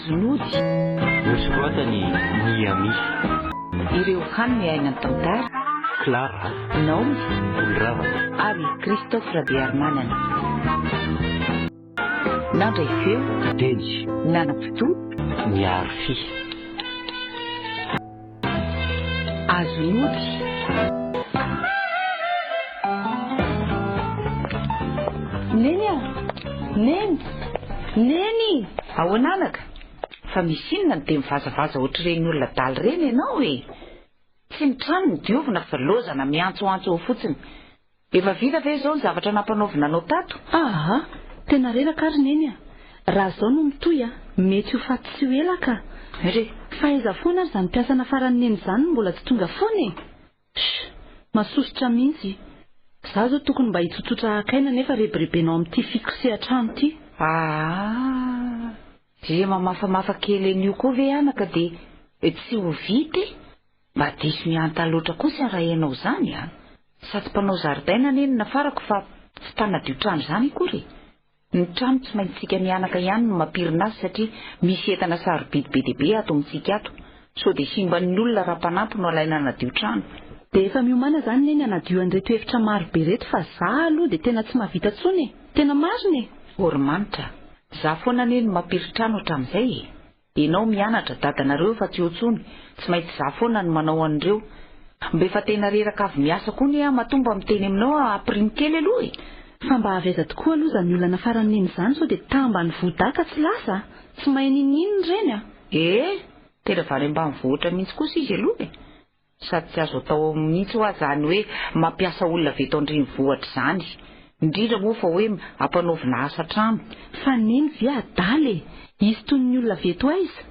Azon'ody. Nosoratan'i Miami. Ireo hany miaina ny tantara. Clara. Naomy. Voloravana. Ary Christophe Rabearimanana. Nandray feo. Teny. Nanam-potoa. Niaro fy. Azon'ody. Neny a! Neny! Neny! Ahoana anaka? Fa misy inona no dia mivazavaza ohatr'ireny olona adala ireny ianao e? Tsy ny trano no diovina fa lozana miantsoantso eo fotsiny. Efa vita ve izao ny zavatra nampanaovina anao tato? Aa! Tena reraka ary Neny a! Raha izao no mitohy a, mety ho faty tsy ho ela ka! Re! Fa aiza foana ary izany mpiasa nafaran'i Neny izany no mbola tsy tonga foana e? Sh! Masosotra mihitsy! Za izao tokony mba hitsotsotra haka aina nefa rebirebenao amin'ity fikosehan-trano ity. Aa! Dia mamafamafa kely an'io koa ve anaka dia tsy ho vita e? Mba diso mihanta loatra kosa raha ianao izany a! Sady mpanao zaridaina anie no nafarako fa tsy mpanadio trano izany akory e! Ny trano tsy maintsy tsika mianaka ihany no mampirina azy satria misy entana sarobidy be dia be ato amintsika ato. Sao dia simban'ny olona raha mpanampy no alaina hanadio trano. Dia efa miomàna izany Neny hanadio an'ireto efitra maro be ireto fa za aloha dia tena tsy mahavita intsony e! Tena marina e! Ory manitra, za foana anie no mampirin-trano hatramin'izay e! Enao mianatra, dadanareo efa tsy eo tsony, tsy maintsy za foana no manao an'ireo. Mba efa tena reraka avy miasa koa ne aho matoa mba miteny aminao aho ampirimo kely aloha e! Fa mba avy aiza tokoa aloha izany olona nafaran'i Neny izany sao dia tamban'ny voa ka tsy lasa a! Tsy mahay n'inon'inona ireny a! Eh! Tena avy any ambanivohitra mihitsy kosa izy aloha e! Sady tsy azo atao mihitsy hoa zany hoe mampiasa olona avy eto an-drenivohitra izany. Indrindra moa fa hoe ampanaovina asa trano. Fa Neny ve adala e! Hisy toy ny olona avy eto aiza?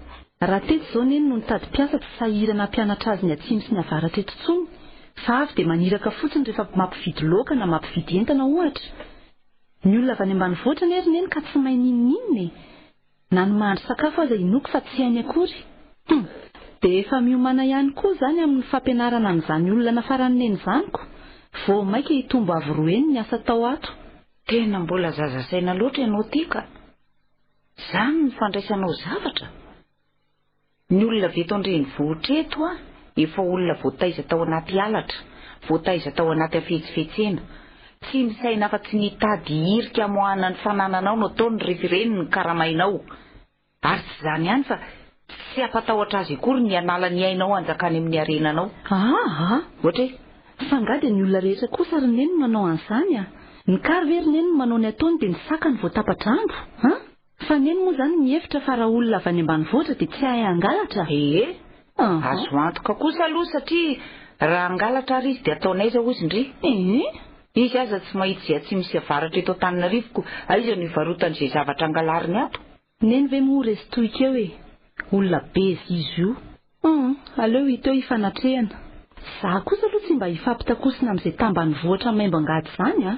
Raha teto izao Neny no nitady mpiasa tsy sahirana hampianatra azy ny atsimo sy ny avaratra eto intsony, fa avy dia maniraka fotsiny rehefa mampividy laoka na mampividy entana ohatra. Ny olona avy any ambanivohitra anie ry Neny ka tsy mahay n'inon'inona e! Na ny mahandro sakafo aza inoako fa tsy hainy akory. Hum! Dia efa miomana ihany koa izany amin'ny fampianarana an'izany olona nafaran'i Neny izany ko! Vao maika hitombo avo roa heny ny asa atao ato. Tena mbola zaza saina loatra ianao ity ka! Izany no fandraisanao zavatra? Ny olona avy eto an-drenivohitra eto an, efa olona voataiza tao anaty halatra, voataiza tao anaty hafetsifetsena. Tsy misaina afa-tsy ny hitady hirika hamoahana ny fanananao no ataony rehefa ireny no karamainao. Ary tsy izany ihany fa tsy hampatahotra azy akory ny hanala ny ainao hanjakany amin'ny harenanao. Aa! Ohatra hoe. Fa angaha dia ny olona rehetra kosa ry Neny no manao an'izany a? Ny kary ve ry Neny no manao ny ataony dia ny sakany vao tapa-drambo? An? Fa Neny moa izany mihevitra fa raha olona avy any ambanivohitra dia tsy hahay hangalatra? Ee, azo antoka kosa aloha satria raha hangalatra ary izy dia ataonay aiza hozy ndry? Ee. Izy aza tsy mahita izay atsimo sy avaratra eto Antananarivo ko aiza no hivarotany izay zavatra angalariny ato? Neny ve moa resy tohika eo e? Olona be zizo io. Hum, aleo hita eo hifanatrehana. Za kosa aloha tsy mba hifampitakosina amin'izay tambanivohitra maimbo angady izany a!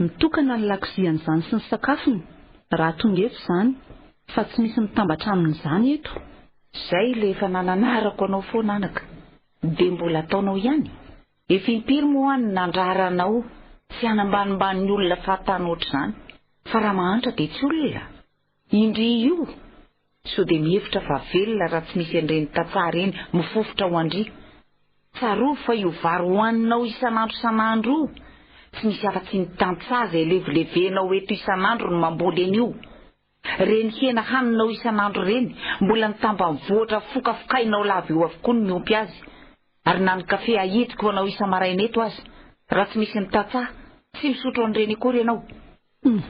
Mitokana ny lakozian'izany sy ny sakafony, raha tonga eto izany, fa tsy misy mitambatra amin'izany eto. Zay ilay efa nananarako anao foana anaka, dia mbola ataonao ihany? Efa impiry moa aho no nandrara anao tsy hanambanimbany ny olona fahatany ohatr'izany, fa raha mahantra dia tsy olona? Indry io! Sao dia mihevitra fa velona raha tsy misy an'ireny tantsaha ireny mifofotra ho an-dry. Tsarovy fa io vary hohaninao isan'andro isan'andro io, tsy misy afa-tsy ny tantsaha izay levilevenao eto isan'andro no mamboly an'io. Ireny hena haninao isan'andro ireny, mbola ny tambanivohitra fokafokainao lava io avokoa no miompy azy. Ary na ny kafe ahidiko ho anao isa-maraina eto aza, raha tsy misy ny tantsaha, tsy misotro an'ireny akory ianao. Hum.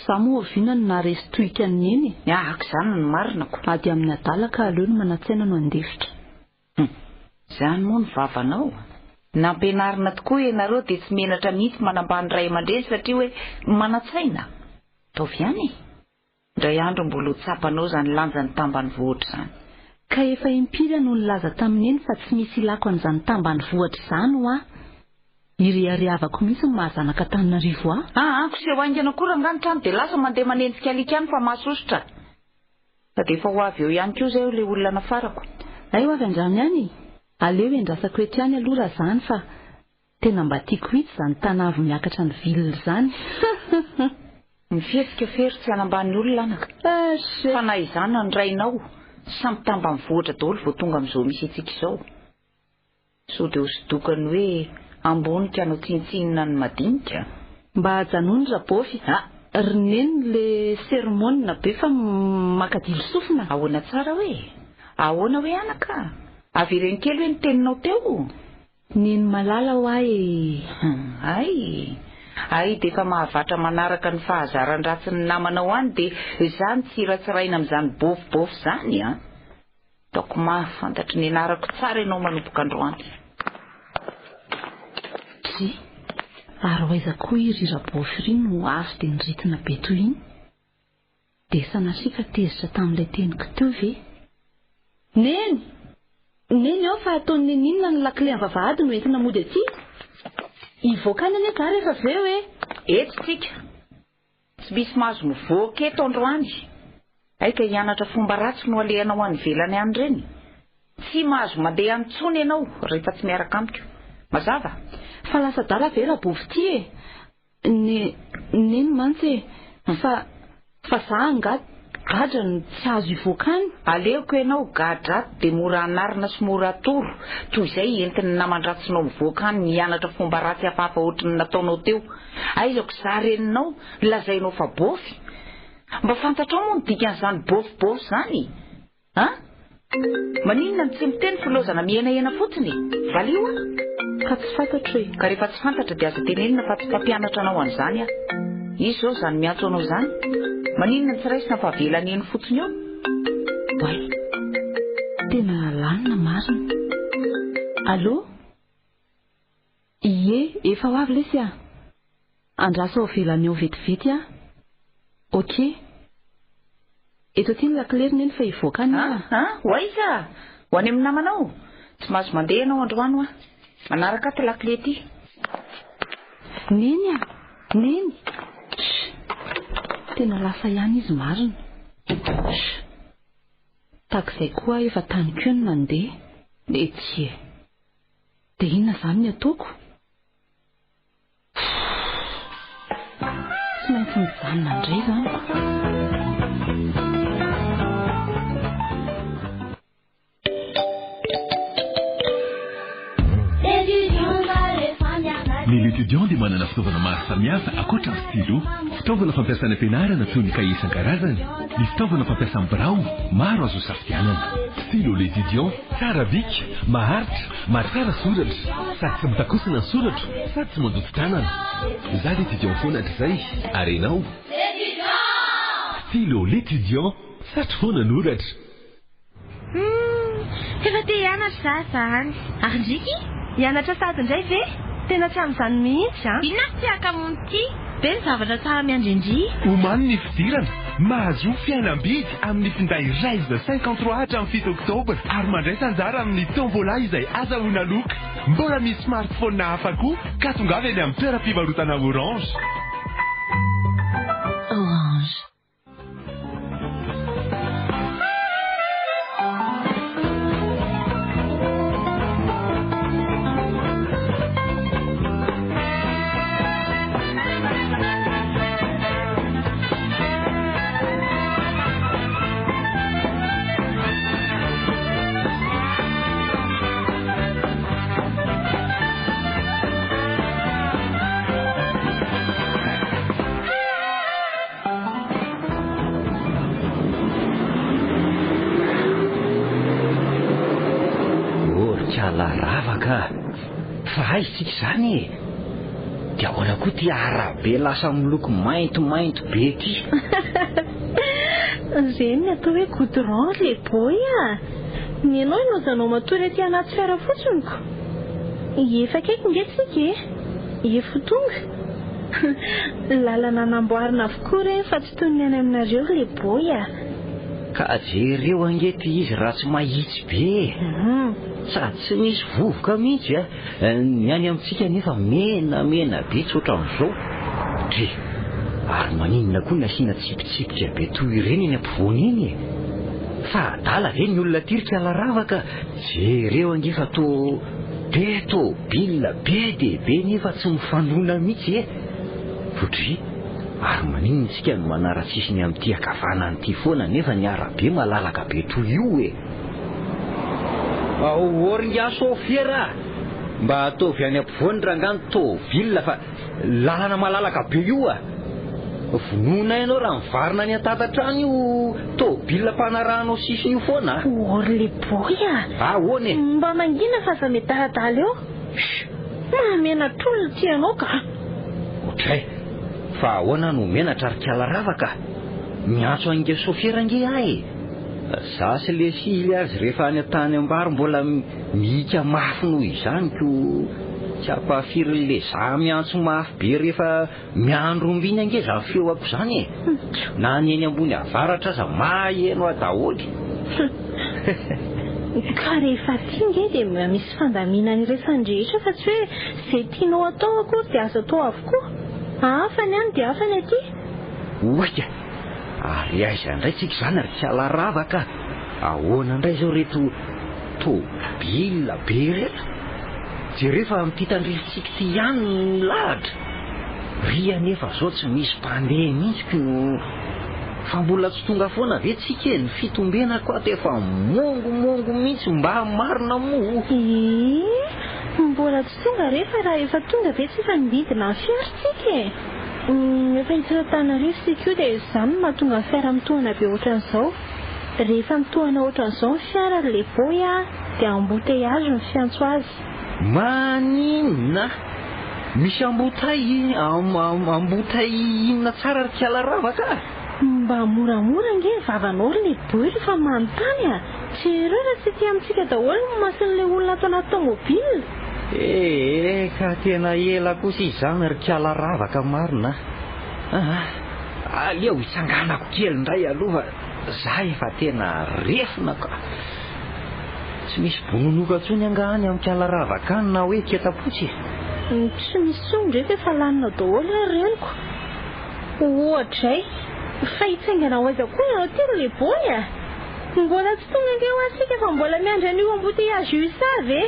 Za moa oviana no naharesy tohika an'i Neny e? Ahaka izany no marina ko. Ady amin'ny adala ka aleo ny manan-tsaina no handefitra. Hum. Izany moa ny vavanao? Nampianarina tokoa ianareo dia tsy menatra mihitsy manambany ray aman-dreny satria hoe manan-tsaina? Ataovy ihany e! Indray andro mbola ho tsapanao izany lanjan'ny tambanivohitra izany. Ka efa impiry aho no nilaza tamin'i Neny fa tsy misy ilako an'izany tambanivohitra izany hoa. Ireharehavako mihitsy ny maha zanak'Antananarivo ahy. Aa, koseho haingana koa rangaha ny trano dia lasa mandeha manenjika alika any fa mahasosotra. Sady efa ho avy eo ihany koa izay ilay olona nafarako. Hay ho avy androany ihany e! Aleo endrasako eto ihany aloha raha izany fa tena mba tiako hitsy izany tanavo miakatra ny ville izany. Ny fihetsika fery tsy hanambany olona anaka. Fa na izaho na ny rainao, samy tambanivohitra daholo vao tonga amin'izao misy antsika izao. Sao dia ho sodokany hoe ambony ka hanao tsinontsinona ny madinika. Mba ajanony Rabôfy a! Ry neny le sermona be fa makadilo sofina. Ahoana tsara hoe? Ahoana hoe anaka? Avereno kely hoe ny teninao teo? Neny malala hoa e! Hay! Hay dia efa mahavatra manaraka ny fahazaran-dratsin'ny namanao any dia izaho no tsiratsiraina amin'izany bôfibôfy izany an! Ataoko mahafantatry ny anarako tsara ianao manomboka androany. Dry, ary ho aiza koa iry Rabôfy iry no avy dia niritina be toy iny? Dia sanatria ka tezitra tamin'ilay teniko teo ve? Neny! Neny ao fa ataon'i Neny inona ny lakile amin'ny vavahady no entina mody aty? Hivoaka any anie za rehefa avy eo e! Eto tsika. Tsy misy mahazo mivoaka eto androany. Aika hianatra fomba ratsy no alehanao any ivelany any ireny. Tsy mahazo mandeha any intsony ianao rehefa tsy miaraka amiko. Mazava? Fa lasa adala ve Rabovy ity e? Ne, neny mantsy e! Fa, fa za angaha gadra no tsy azo hivoaka any? Aleoko ianao gadra ato dia mora anarina sy mora atoro, toy izay entin'ny naman-dratsinao mivoaka any hianatra fomba ratsy hafahafa ohatry ny nataonao teo. Aizako za reninao lazainao fa bôfy? Mba fantatrao moa ny dikan'izany bôfy bôfy izany? An? Maninona no tsy miteny filaozana mihenahena fotsiny e? Valio an! Ka tsy fantatro e! Ka rehefa tsy fantatra dia aza tenenina fa tsy mpampianatra anao an'izany aho. Iza izao izany miantso anao izany? Maninona no tsy raisina fa avelany eny fotsiny eo? Oay! Tena lalina marina. Allô? Ie, efa ho avy lesy ah! Andraso ao ivelany ao vetivety ah! Ok. Eto aty ny lakile ry neny fa hivoaka any ah! An? Ho aiza? Ho any amin'ny namanao? Tsy mahazo mandeha ianao androany hoa. Manaraka ato lakile ity. Neny ah! Neny! Sh! Tena lasa ihany izy marina. Sh! Tahak'izay koa aho efa tany koa no nandeha. Ety e! Dia inona izany ny ataoko? Tsy maintsy mijanona indray izany. Ny L'étudiant dia manana fitaovana maro samihafa ankoatra ny stylo. Fitaovana fampiasa any am-pianarana toy ny kahie isan-karazany, ny fitaovana fampiasa amin'ny birao, maro azo isafidianana. Stylo L'étudiant, tsara bika, maharitra, Mahatsara soratra, sady tsy mitakosina ny soratro, sady tsy mandoto tanana. Za l'étudiant foana hatrizay, ary enao? Stylo l'étudiant, satry foana hanoratra. Humm, efa te hianatra za zany. Ary ndriky? Hianatra sady indray ve? Tena tsy amin'izany mihitsy an! Inona ary ty hakamoana ity? Be ny zavatra tsara miandry an-dry. Omano ny fidirana, mahazoa fihenam-bidy amin'ny finday Rise 53 hatramin'ny fito oktobra ary mandraisa anjara amin'ny tombola izay azahoana loka. Mbola misy smartphone hafa koa ka tongava eny amin'ny toeram-pivarotana Orange. Orange. Oh ry kala ravaka a! Fa aiza tsika izany e? Dia ahoana koa ity arabe lasa miloko maintimainty be ity? Ireny ny atao hoe goudron ry le boy a! Ny anao ilaozanao matory aty anaty fiara fotsiny ko! Efa akaiky nge tsika e! Efa ho tonga! Lalana namboarina avokoa ireny fa tsy toy ny any aminareo ry le boy a! Ka jereo ange ity izy raha tsy mahitsy be e! Sady tsy misy vovoka mihitsy a! Ny any amintsika anefa menamena be tsy ohatran'izao. Dre! Ary maninona koa ny asiana tsipitsipika be toy ireny eny ampovoany eny e? Fa adala ve ny olona aty ry kala-ravaka? Jereo ange fa toa be tôbila be dia be nefa tsy mifanona mihitsy e! Dre! Ary maninona isika no manara-tsisiny amin'ity ankavanana ity foana nefa ny arabe malalaka be toy io e? Ao ry ingahy sôfera a! Mba ataovy any ampovoany rangahy ny tôbila fa lalana malalaka be io a! Vonoinay ianao raha mivarina any an-tatatra any io tôbila mpanarahanao sisiny io foana a! Ô ry le boy a! Ahoana e? Mba mangina fa aza miadaladala eo! Chut! Mahamenatr'olona ity anao ka! Otray! Fa ahoana no menatra ry kala ravaka? Miantso an'ingahy sôfera ange aho e! Za sy le sily azy rehefa any an-tany am-bary mbola mihika mafy noho izany ko tsy ampahafirin'le za miantso mafy be rehefa miandry omby iny ange zany feoako zany e! Na ny eny ambony avaratra aza maheno ahy daholo. Ka rehefa aty nge dia mba misy fandaminana iraisan'ny rehetra fa tsy hoe izay tianao atao akory dia azo atao avokoa. Hafa ny any dia hafa ny aty. Oaika! Ary aiza indray tsika izany ry kala ravaka a! Ahoana indray izao ireto tôbila be ireto? Jereo fa amin'ity tandrifintsika ity ihany no milahatra. Ry anefa izao tsy misy mpandeha mihitsy ko fa mbola tsy tonga foana ve tsika e? Ny fitombenako ato efa mongomongo mihitsy mba marina moa. Ee, mbola tsy tonga re fa raha efa tonga ve tsy efa nidina ny fiara tsika e? Efa hiditra Antananarivo isika io dia izany no mahatonga ny fiara mitohana be ohatran'izao. Rehefa mitohana ohatran'izao ny fiara ry le boy a, dia embouteillage no fiantso azy. Maninona? Misy embouteille, embouteille inona tsara ry kala ravaka a? Mba moramora ange ny vavanao ry le boy rehefa manontany a! Jereo raha tsy ety amintsika daholo ny mason'ilay olona ato anaty tomobile. Ee, ka tena ela kosa izy izany ry kala ravaka marina a! Aa, aleo hitsanganako kely indray aloha fa za efa tena refona ka! Tsy misy bononoka intsony angaha any amin'ny kala ravaka any na hoe ketapotsy e? Tsy misy intsony ndray fa efa lanina daholo ary reniko. Oadray! Fa hitsaingana ho aiza koa ianao ity ry le boy a? Mbola tsy tonga ange hoa isika fa mbola miandry an'io embouteillage io hisava e!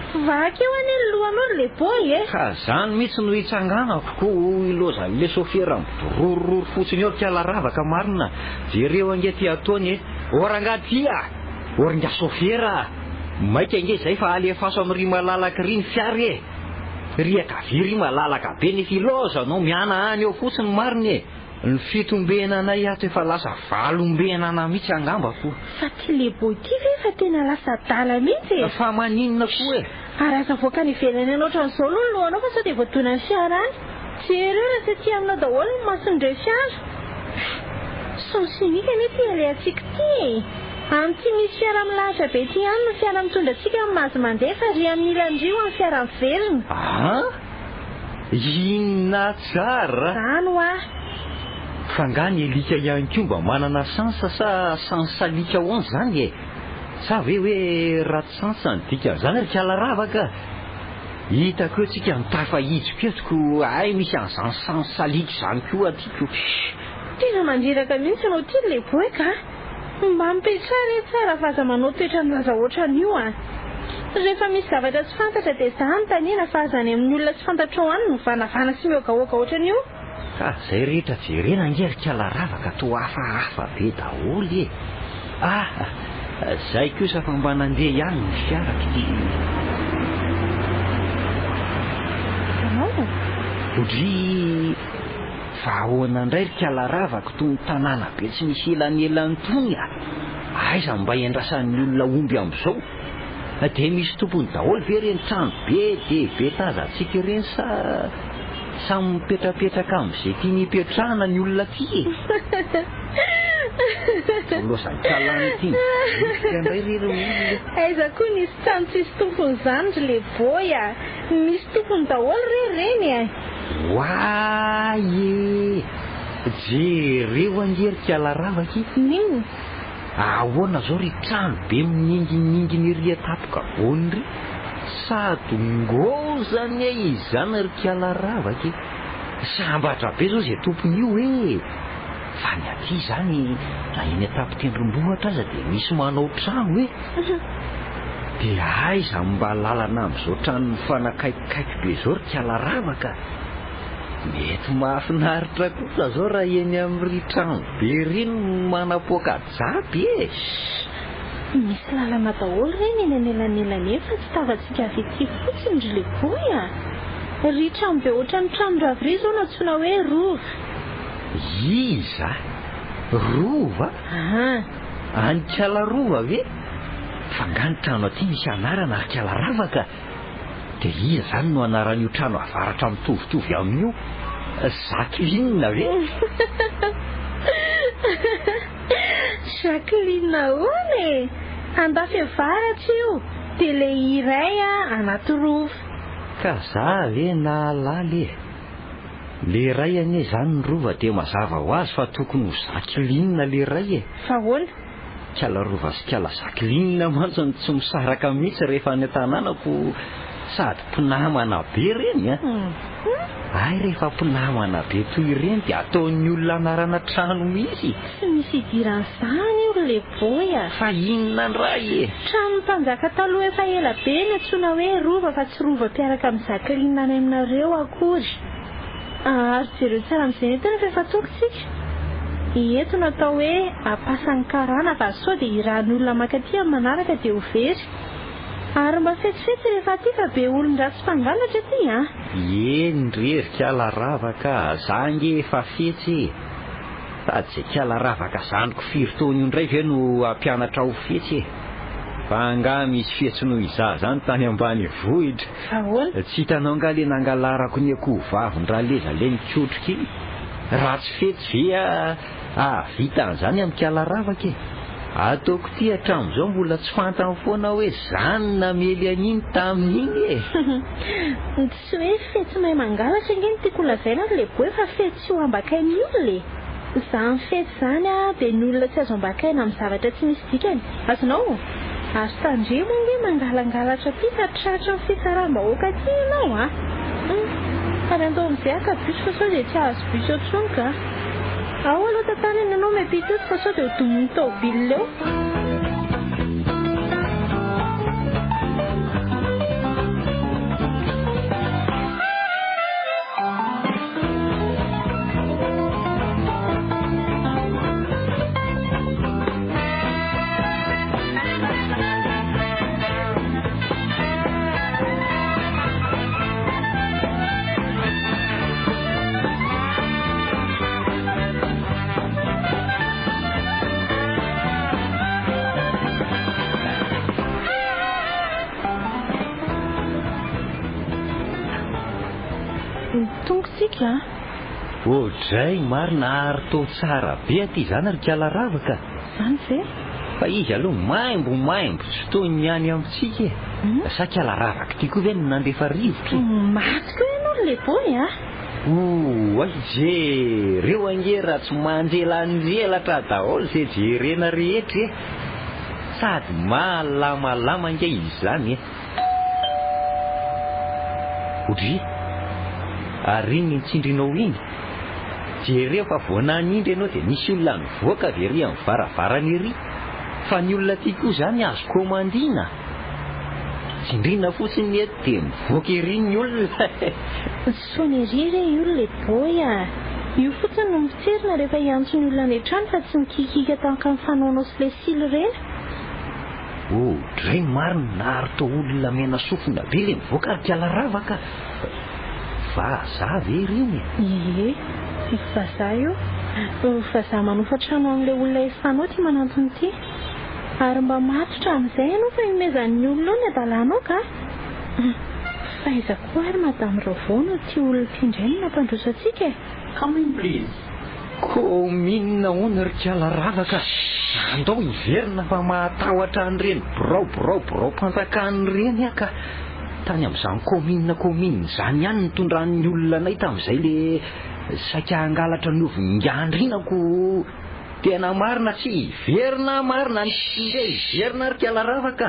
Vaky eo anie ny lohanao ry le boy e! Ka zany mihitsy no hitsanganako ko ilaozan'le sôfera midorororo fotsiny eo ry kala ravaka marina, jereo ange ty ataony e! Ô rangaha ty a! Ô ry nga sôfera a! Maika ange izay fa alefaso amin'ry malalaka ry ny fiara e! Ry ankavia ry malalaka be nefa ilaozanao miana any eo fotsiny marina e! Ny fitombenanay ato efa lasa valombenana mihitsy angamba ko. Fa ty le boy ty ve efa tena lasa adala mihitsy e! Fa maninona koa e? Ary aza avoaka any ivelany any ohatran'izao aloha ny lohanao fa sao dia voadonan'ny fiara any. Jereo raha tsy aty aminao daholo ny mason'ireo fiara. Sens unique anie ity alehantsika ity e! Amin'ity misy fiara milahatra be ity ihany no fiara mitondra antsika no mahazo mandeha fa ry amin'ny ilany ry ho an'ny fiara miverina. An! Inona tsara? Zany hoa! Fa nga ny alika ihany koa mba manana sens sa sens alika hoany zany e? Sa ve hoe ratsy sens ny dikan'izany ry kala ravaka? Hitako eo tsika mitafa-hijiko eto ko hay misy an'izany sens alika izany koa aty ko. Tena mandreraka mihitsy ianao ity ry leboeka a! Mba mipetraha re tsara fa aza manao toetran'ny zaza ohatran'io a! Rehefa misy zavatra tsy fantatra dia za anontaniana fa aza any amin'ny olona tsy fantatrao any no vanavana sy mihogahoga ohatran'io. Ka zay rehetra jerena ange ry kala ravaka toa hafahafa be daholo e! Ah! Zay kosa fa mba nandeha ihany ny fiarako ity. Hitanao? Odryy! Fa ahoana indray ry kala ravako tony tanàna be tsy misy elanelany tony a! Aiza no mba iandrasan'ny olona omby amin'izao? Dia misy tompony daholo ve ireny trano be dia be tazantsika ireny sa samy mipetrapetraka amin'izay tiany hipetrahana ny olona aty e? Voalozan'ny kalana ity mivotrika indray re ireo olona e! Aiza koa nisy trano tsisy tompony izany ry le boy a! Misy tompony daholo re ireny e! Oay e! Jereo ange ry kala ravaka e! N'inona? Ahoana zao ry trano be mininginingina ery an-tampon-kavoana ry? Sady ngôza anie izany ry kala ravaka e! Sambatra be zao izay tompon'io e! Fa ny aty izany na eny an-tampon-tendrombohitra aza dia misy manao trano e! Dia aiza no mba lalana amin'izao trano mifanakaikikaiky be izao ry kala ravaka? Mety mahafinaritra kosa zao raha eny amin'ry trano be ry no manapoaka japy e! Shh! Misy lalana daholo ireny eny anelanelany eny fa tsy tavantsika avy ety fotsiny ry Leboy a! Ry trano be ohatran'ny tranon-dRavy ry izao no antsoina hoe rova. Iza? Rova? Aa! Any Kalarova ve? Fa nga ny trano aty misy anarana ry Kalarava ka? Dia iza izany no anaran'io trano avaratra mitovitovy amin'io? Jacqueline ve? Jacqueline ahoana e? Andafy avaratra io, dia ilay iray anaty rova. Ka za ve nahalala e? Le iray anie izany ny rova dia mazava ho azy fa tokony ho Jacqueline le iray e. Fa ahoana? Kala Rova sy Kala Jacqueline mantsy no tsy misaraka mihitsy rehefa any an-tanànako sady mpinamana be ireny a! Hay rehefa mpinamana be toy ireny dia ataon'ny olona anarana trano mihitsy. Tsy misy idiran'izany io ry Leboy a! Fa inona indray e? Tranon'ny mpanjaka taloha efa ela be ny antsoina hoe Rova fa tsy Rova mpiaraka amin'i Jacqueline any aminareo akory. Ary jereo tsara amin'izay entana fa efa tonga isika. Eto no atao hoe ampasan'ny karana fa sao dia hirahan'ny olona mankaty amin'ny manaraka dia ho very. Ary mba fetsifetsy rehefa aty fa be olon-dratsy mpangalatra aty an! Eny re ry kala ravaka a! Za ange efa fetsy e! Sady izay kala ravaka zandriko firy taona io indray ve no hampianatra ho fetsy e! Fa angaha misy fetsy noho izaho izany tany ambanivohitra? Ahoana? Tsy hitanao angaha le nangalarako ny akoho vavin-dRaleza le nikotroka iny? Raha tsy fetsy ve aho hahavita an'izany amin'ny kala ravaka e? Ataoko ity hatramin'izao mbola tsy fantany foana hoe za no namely an'iny tamin'iny e! Tsy hoe fetsy mahay mangalatra ange no tiako holazaina ry Leboe fa fetsy tsy ho ambakain'ny olona e! Izany fetsy izany dia ny olona tsy azo ambakaina amin'ny zavatra tsy misy dikany. Azonao? Ary tandremo ange mangalangalatra aty fa tratry ny fitsaram-bahoaka aty ianao a! Hum! Ary andao amin'izay haka bus fa sao dia tsy hahazo bus eo intsony ka! Ao aloha tantanana ianao miampita eto fa sao dia ho domin'ny tôbila eo. Tonga tsika a! Oadray marina ary toa tsara be aty izany ry kala ravaka. Zany ve? Fa izy aloha maimbo maimbo tsy toy ny any amintsika e. Sa kala ravaka ity koa ve no nandefa rivotra e? Maty koa ianao ry Leboy a! Oay jereo ange raha tsy manjelanjelatra daholo izay jerena rehetra e! Sady malamalama ange izy izany e! Odry! Ary iny nitsindrinao iny? Jereo fa vao nanindry ianao dia nisy olona nivoaka avy ery amin'ny varavarana ery. Fa ny olona aty koa izany azo kaomandiana. Tsindrina fotsiny ny eto dia mivoaka ery ny olona e! Sonnerie re io ry Leboy a! Io fotsiny no mitsirina rehefa hiantso ny olona any an-trano fa tsy mikikiaka tahaka ny fanaonao sy le sily ireny. Oadray marina ary toa olona mena sofina be le mivoaka ry kala ravaka. Vazaha ve ireny e? Ie, vazaha io. Vazaha manofa trano an'ilay olona efanao ity manantona ity. Ary mba matotra amin'izay ianao fa ihomezan'ny olona eo ny adalanao ka! Fa aiza koa ary Madame Raovao no ity olona ity indray no nampandroso antsika e? Come in please. Kaominina hono ry kala ravaka andao hiverina fa mahatahotra an'ireny birao birao biraom-panjakana ireny aho ka. Tany amin'izany kaominina kaominina izany ihany nitondran'ny olona anay tamin'izay le saika hangalatra ny ovy ngandrinako. Tena marina tsy hiverina marina ny ndre hiverina ry kala ravaka.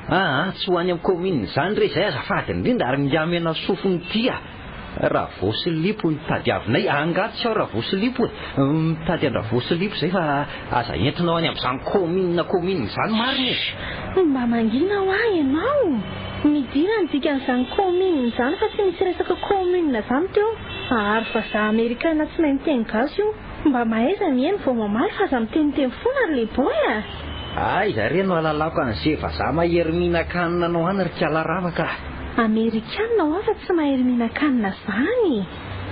Aa tsy ho any amin'ny kaominina izany re izay azafady indrindra ary ngamena sofiny ity a. Ravoasilipo no tadiavinay, angaha tsy ao Ravoasilipo e? Mitady an-dRavoasilipo izay fa aza entinao any amin'izany kaominina kaominina izany marina e! Mba mangina hoa ianao! Midira ny dikan'izany kaominina izany fa tsy nisy resaka commune izany teo. Ary vazaha amerikana tsy mahay miteny gasy io. Mba mahaiza mihaino vao mamaly fa aza miteniteny foana ry leboy a! Aiza re no ahalalako an'ze vazaha mahery mihinan-kanina anao any ry kala ravaka a! Amerikana hoa fa tsy mahery mihinan-kanina zany e!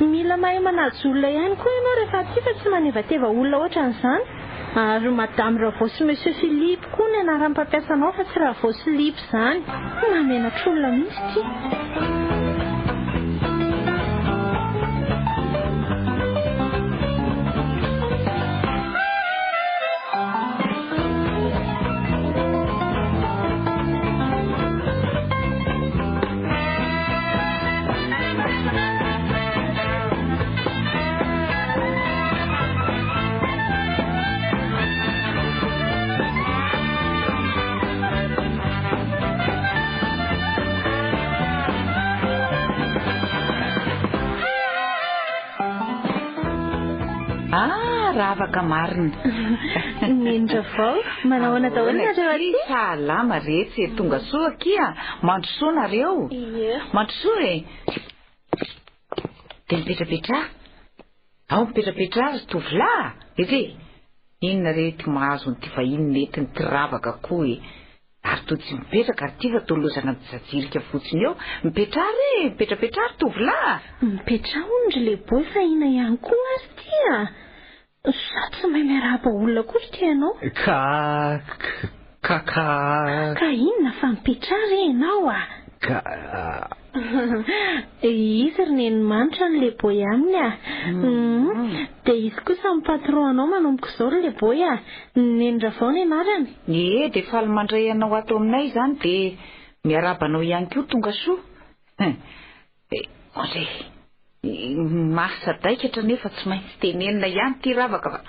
Mila mahay manaja olona ihany koa ianao rehefa aty fa tsy manevateva olona ohatran'izany. Ary Madame Ravao sy Monsieur Philippe koa ny anaran'ny mpampiasa anao fa tsy Ravao sy Lip izany. Mahamenatra olona mihitsy ity. Ah, ravaka marina. Neny Ravao, manao ahoana daholo nareo aty? Salama retsy e, tonga soa akia. Mandrosoa nareo. Ie. Mandrosoa e. Dia mipetrapetraha. Ao mipetrapetraha ry tovolahy a! Etsy e! Inona re ity mahazo an'ity vahiny nentin'ity ravaka koa e! Ary toa tsy mipetraka ary ity fa toa lozana mijajirika fotsiny eo. Mipetraha re e! Mipetrapetraha ry tovolahy a! Mipetraha hono ry leboy fa inona ihany koa ary ity a! Za tsy mahay miarahaba olona akory ity ianao. Ka ka ka. Ka inona fa mipetraha re ianao a! Ka. Izy ry neny manitra ny leboy aminy a! Dia izy kosa ny patron anao manomboka izao ry leboy a! Neny Ravao ny anarany. Ie, dia faly mandray anao ato aminay izany dia miarahaba anao ihany koa tonga soa. Andre, Mahasadaikatra nefa tsy maintsy tenenina ihany ity ravaka fa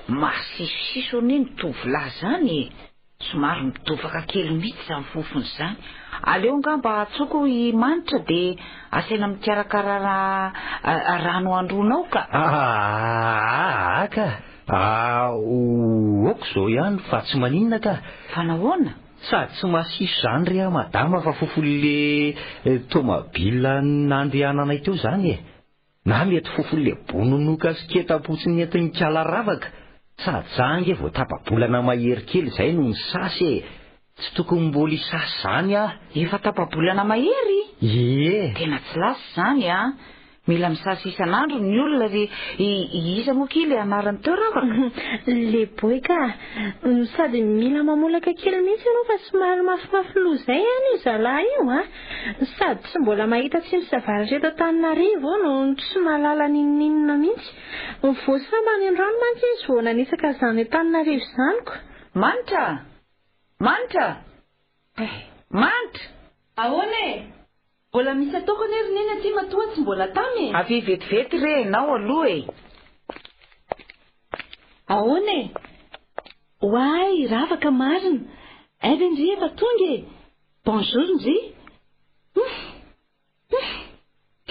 masisosiso anie ny tovolahy izany e! Somary midofaka kely mihitsy izany fofony izany. Aleo angamba antsoiko i Manitra dia asaina mikarakara rano handroana ao ka. Aa ka! Ok izao ihany fa tsy maninona ka! Fa nahoana? Sady tsy masiso izany re aho madama fa fofon'le tomobile nandehananay teo izany e! Na mety fofon'le bononoka sy ketapotsy nentin'i kala ravaka, sady za ange vao tapa-bolana mahery kely izay no nisasa e! Tsy tokony mbola hisasa izany aho. Efa tapa-bolana mahery? Ie! Tena tsy lasa izany an! Mila misasa isan'andro ny olona ry iza moa ki le anarany teo ravaka? Le boy ka! Sady mila mamolaka kely mihitsy ianao fa somary mafimafy loha zay any io zalahy io a! Sady tsy mbola mahita atsimo sy avaratra eto Antananarivo no tsy mahalala n'inon'inona mihitsy. Vao sambany androany mantsy izy vao nanitsaka izany Antananarivo izany ko! Manitra! Manitra! Eh! Manitra! Ahoana e? Mbola misy ataoko anie ry Neny aty matoa tsy mbola tamy e! Avia vetivety re enao aloha e! Ahoana e? Oay, ravaka marina! Hay ve ndry efa tonga e! Bonjour ndry! Humm! Humm!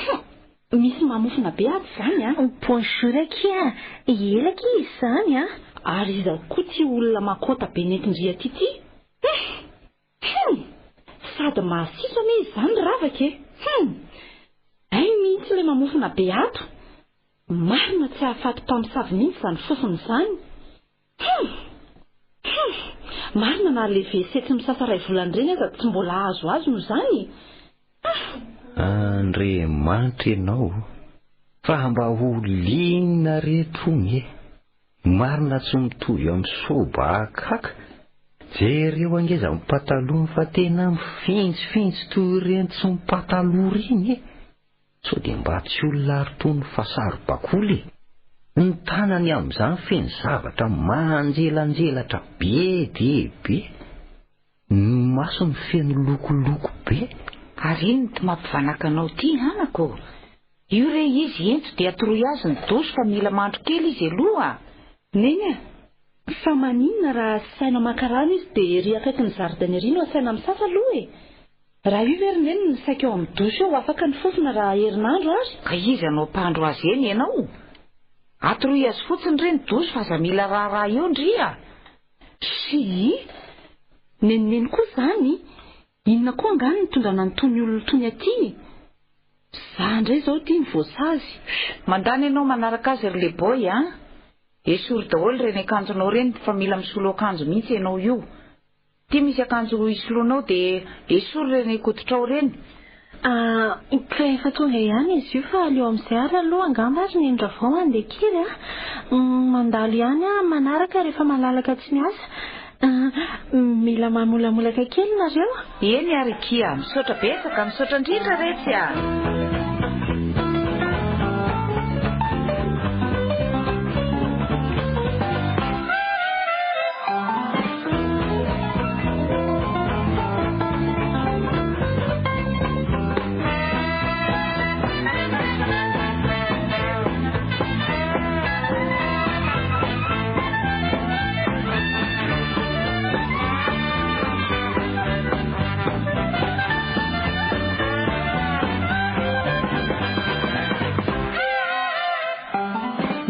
Humm! Misy mamofona be ato izany an! Bonjour akia! Ela akia izy izany an! Ary iza koa ity olona makota be nentin-dry aty ity? Humm! Hum! Sady mahasiso anie izany ry ravaka e! Hum! Hay mihitsy ilay mamofona be ato! Marina tsy hahafaty mpamosavy mihitsy izany fofona izany! Hum! Hum! Marina na le WC tsy misasa iray volana ireny aza tsy mbola azo azo noho izany e! Hum! Andriamanitra ianao fa mba ho liana re tony e! Marina tsy mitovy amin'ny soba akaka. Jereo ange zany patalohany fa tena mifinjifinjy toy ireny tsy mipataloha ireny e! Sao dia mba tsy olona ary tony fa saribakoly e! Ny tanany amin'izany feno zavatra manjelanjelatra be dia be. Ny masony feno lokoloko be. Ary inona ity mampivanaka anao ity anaka ô? Io re izy ento dia atoroy azy ny dosy fa mila mandro kely izy aloha a! Neny a! Fa maninona raha asaina maka rano izy dia ery akaikin'ny zaridaina ery no asaina misasa aloha e! Raha io ve ry Neny ny saika eo amin'ny dosy eo afaka ny fofona raha herinandro ary? Ka iza no hampandro azy eny ianao? Atoroy azy fotsiny re ny dosy fa aza mila raharaha eo ndry a! Tsia! Nenoneno koa izany! Inona koa angaha no nitondrana an'itony olona itony aty e? Za indray izao ity no voasazy. Mandany ianao manaraka azy ry Leboy a! Esory daholo ireny akanjonao ireny fa mila misolo akanjo mihitsy ianao io. Ity misy akanjo hisoloanao dia esory ireny kototrao ireny. Ah, ka efa tonga ihany izy io fa aleo amin'izay ary aloha angamba ary Neny Ravao handeha kely a! Mandalo ihany aho manaraka rehefa malalaka tsy miasa. Mila mamolamolaka kely nareo? Eny ary akia, misaotra betsaka, misaotra indrindra retsy a!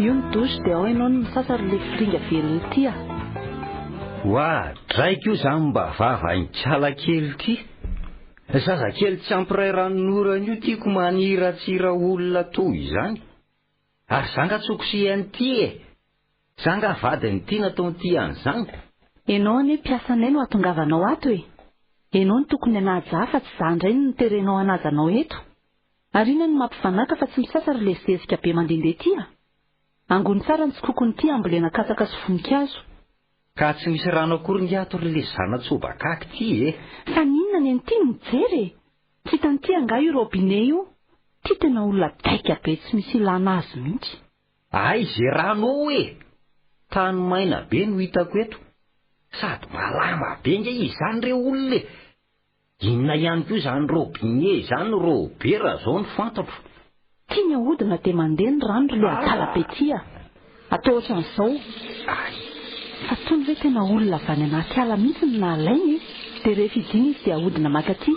Io ny douche dia ao ianao no misasa ry le firinga velona ity a! Oadray koa izany mba vavan'ikala kely ity. Zazakely tsy ampy iray ranonorana io tiako maniratsira olona toy izany. Ary za nga tsy kosihan'ity e! Za nga vadin'ity nataon'ity an'izany? Enao anie mpiasanay no ahatongavanao ato e! Enao no tokony hanaja ahy fa tsy za indray no terenao hanaja anao eto. Ary inona no mampivanàka fa tsy misasa ry le zezika be mandehandeha ty a! Angony tsara ny tsikokon'ity hambolena katsaka sy voninkazo. Ka tsy misy rano akory nge ato ry le zana-tsobakaky ty e! Fa n'inona nen'ity no mijery e! Tsy hitan'ity angaha io robinet io? Ty tena olona daika be tsy misy ilana azy mihitsy. Aiza ze rano ao e! Tany maina be no hitako eto. Sady malama be nge izy izany re olona e! Inona ihany koa izany robinet izany Robert zao no fantatro. Tiany ahodina dia mandeha ny rano ry le adala be ty a! Atao ohatran'izao. Ay! Fa tony ve tena olona avy any anaty ala mihitsy no nahalaina e! Dia rehefa hidiana izy dia ahodina makaty.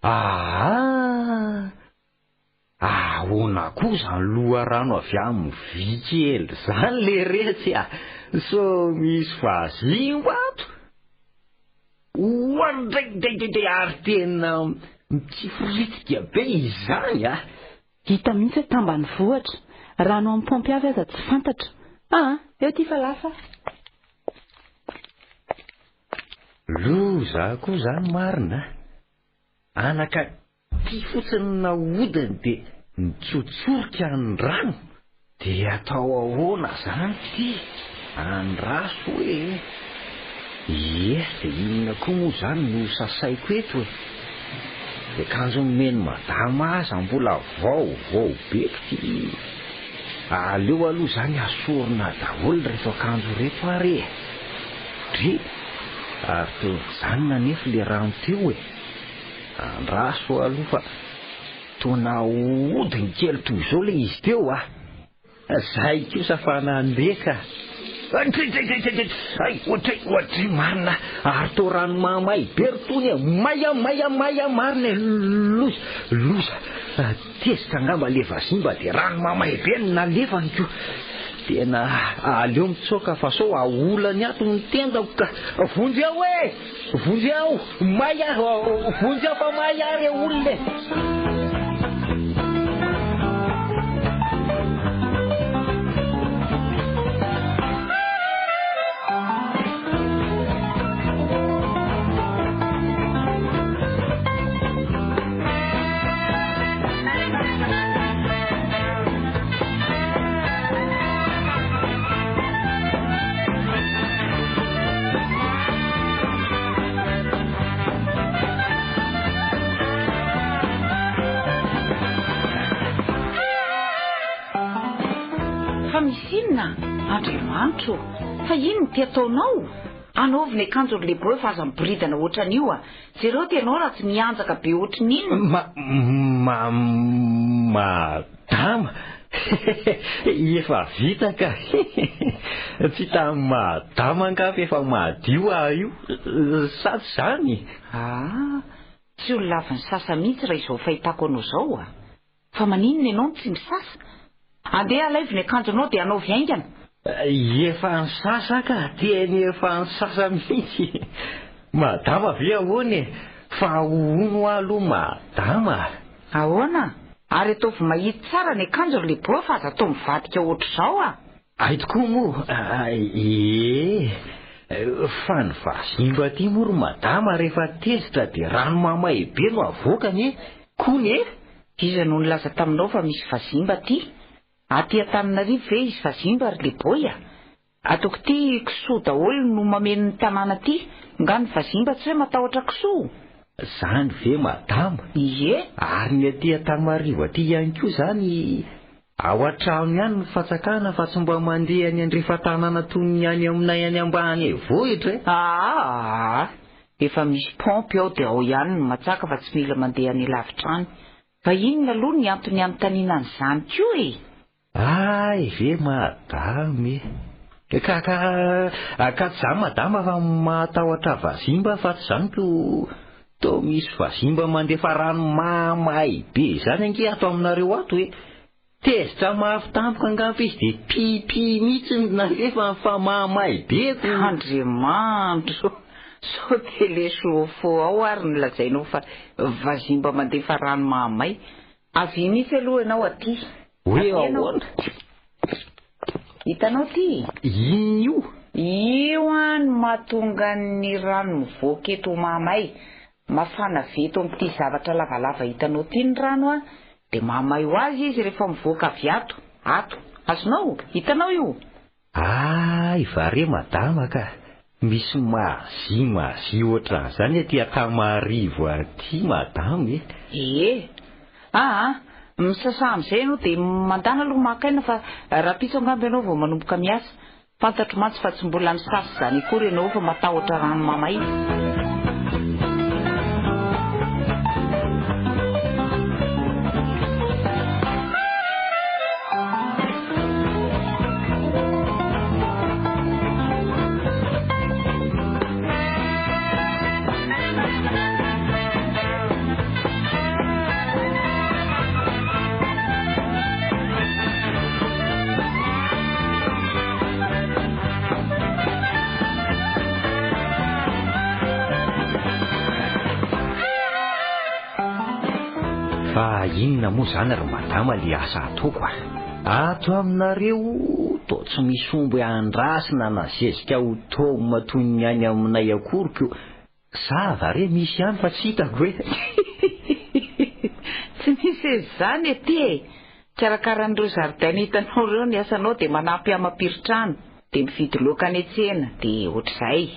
Aa! Ahoana koa izany loharano avy amin'ny vy kely izany leretsy a! Sao misy vazimba ato? Oandraidraidraidray ary tena mitsiforitika be izany a! Hita mihitsy hoe tambanivohitra. Rano amin'ny paompy avy aza tsy fantatra. Aa! Eo ity fa lasa aho. Loza koa izany marina a! Anaka Ty fotsiny nahodiny de nitsotsorika ny rano. De atao ahoana zany ty? Andraso e! Ie, de inona koa moa zany no sasaiko eto e? De kanjo nomen'i madama aza mbola vaovao be k'ty. Aleo aloha zany asorina daholo reto akanjo reto ary e! Dry! Ary toa nijanona anefa le rano teo e! Andraso aloha fa toa nahodiny kely toy izao ilay izy teo ah! Zay kosa fa nandeha ka! Dray-dray-dray-dray-dray! Hay, ohatray, ohatray marina! Ary toa rano mahamay be ry tony e! May ah, may ah, may ah marina e! Loza, loza! Tezitra angamba le vazimba dia rano mahamay be no nalefany ko! Tena aleo mitsoaka fa sao aolany ato ny tendako ka! Vonjeo e! Vonjeo! May aho! Vonjeo fa may aho re olona e! Fa misy inona? Andriamanitro ô! Fa inona ity ataonao? Anaovy ny akanjo ry Leboy fa aza miboridana ohatran'io a! Jereo ty ianao raha tsy mihanjaka be ohatry ny inona. Ma, ma, madama, efa vita ka. Tsy tamin'ny madama angaha fa efa madio aho io, sa tsy izany? Ah, tsy olona avy nisasa mihitsy raha izao fahitako anao izao a. Fa maninona ianao no tsy misasa? Andeha alaivo ny akanjonao dia anaovy haingana. Efa nisasa ka, tena efa nisasa mihitsy. Madama ve ahoana e? Fa hono aloha madama. Ahoana? Ary ataovy mahitsy tsara ny akanjo ry Leboa fa aza atao mivadika ohatr'izao a! Hay tokoa moa, ee, fa ny vazimba aty moa ry madama rehefa tezitra dia rano mamay be no avoakany e! Kony e! Iza no nilaza taminao fa misy vazimba aty? Aty Antananarivo ve izy vazimba ry Leboy a? Ataoko ity kisoa daholo no mameno ny tanàna aty, nga ny vazimba tsy hoe matahotra kisoa? Zany ve madama? Ie. Ary ny aty Antanimarivo aty ihany koa zany ao an-trano ihany ny fatsakana fa tsy mba mandeha any andrefan-tanàna toy ny any aminay any ambanivohitra e! Aa! Efa misy paompy ao dia ao ihany no matsaka fa tsy mila mandeha any lavitra any. Fa inona aloha ny antony anontaniana an'izany koa e? Hay ve madama e! Ka ka ka tsy zany madama fa matahotra vazimba fa tsy zany ko toa misy vazimba mandefa rano mahamay be zany ange ato aminareo ato e! Tezitra mafy tampoka angamba izy de pipi mihitsy no nalefany fa mahamay be ko! Andriamandro! Sao dia le chauffe-eau ao ary no lazainao fa vazimba mandefa rano mahamay? Avia mihitsy aloha ianao aty. Hoe ahoana? Hitanao ity? Inona io? Io an no mahatonga ny rano mivoaka eto ho mahamay. Mafana avy eto amin'ity zavatra lavalava hitanao ity ny rano an, dia mahamay ho azy izy rehefa mivoaka avy ato. Ato. Azonao? Hitanao io? Hay va re madama ka! Misy magie magie ohatran'izany aty Antanimarivo aty madama e! Ie. Aa, misasa amin'izay ianao dia mandàna aloha maka aina fa rahampitso angamba ianao vao manomboka miasa. Fantatro mantsy fa tsy mbola nisasa izany akory ianao fa matahotra rano mamay. Fa inona moa izany ry madama le asa ataoko a? Ato aminareo toa tsy misy omby andrasina na zezika ho tôme toy ny any aminay akory ko sa va re misy ihany fa tsy hitako e? Tsy misy izany aty e! Mikarakara an'ireo zaridaina hitanao ireo ny asanao dia manampy amam-piritrano, dia mividy loaka any an-tsena, dia ohatr'izay.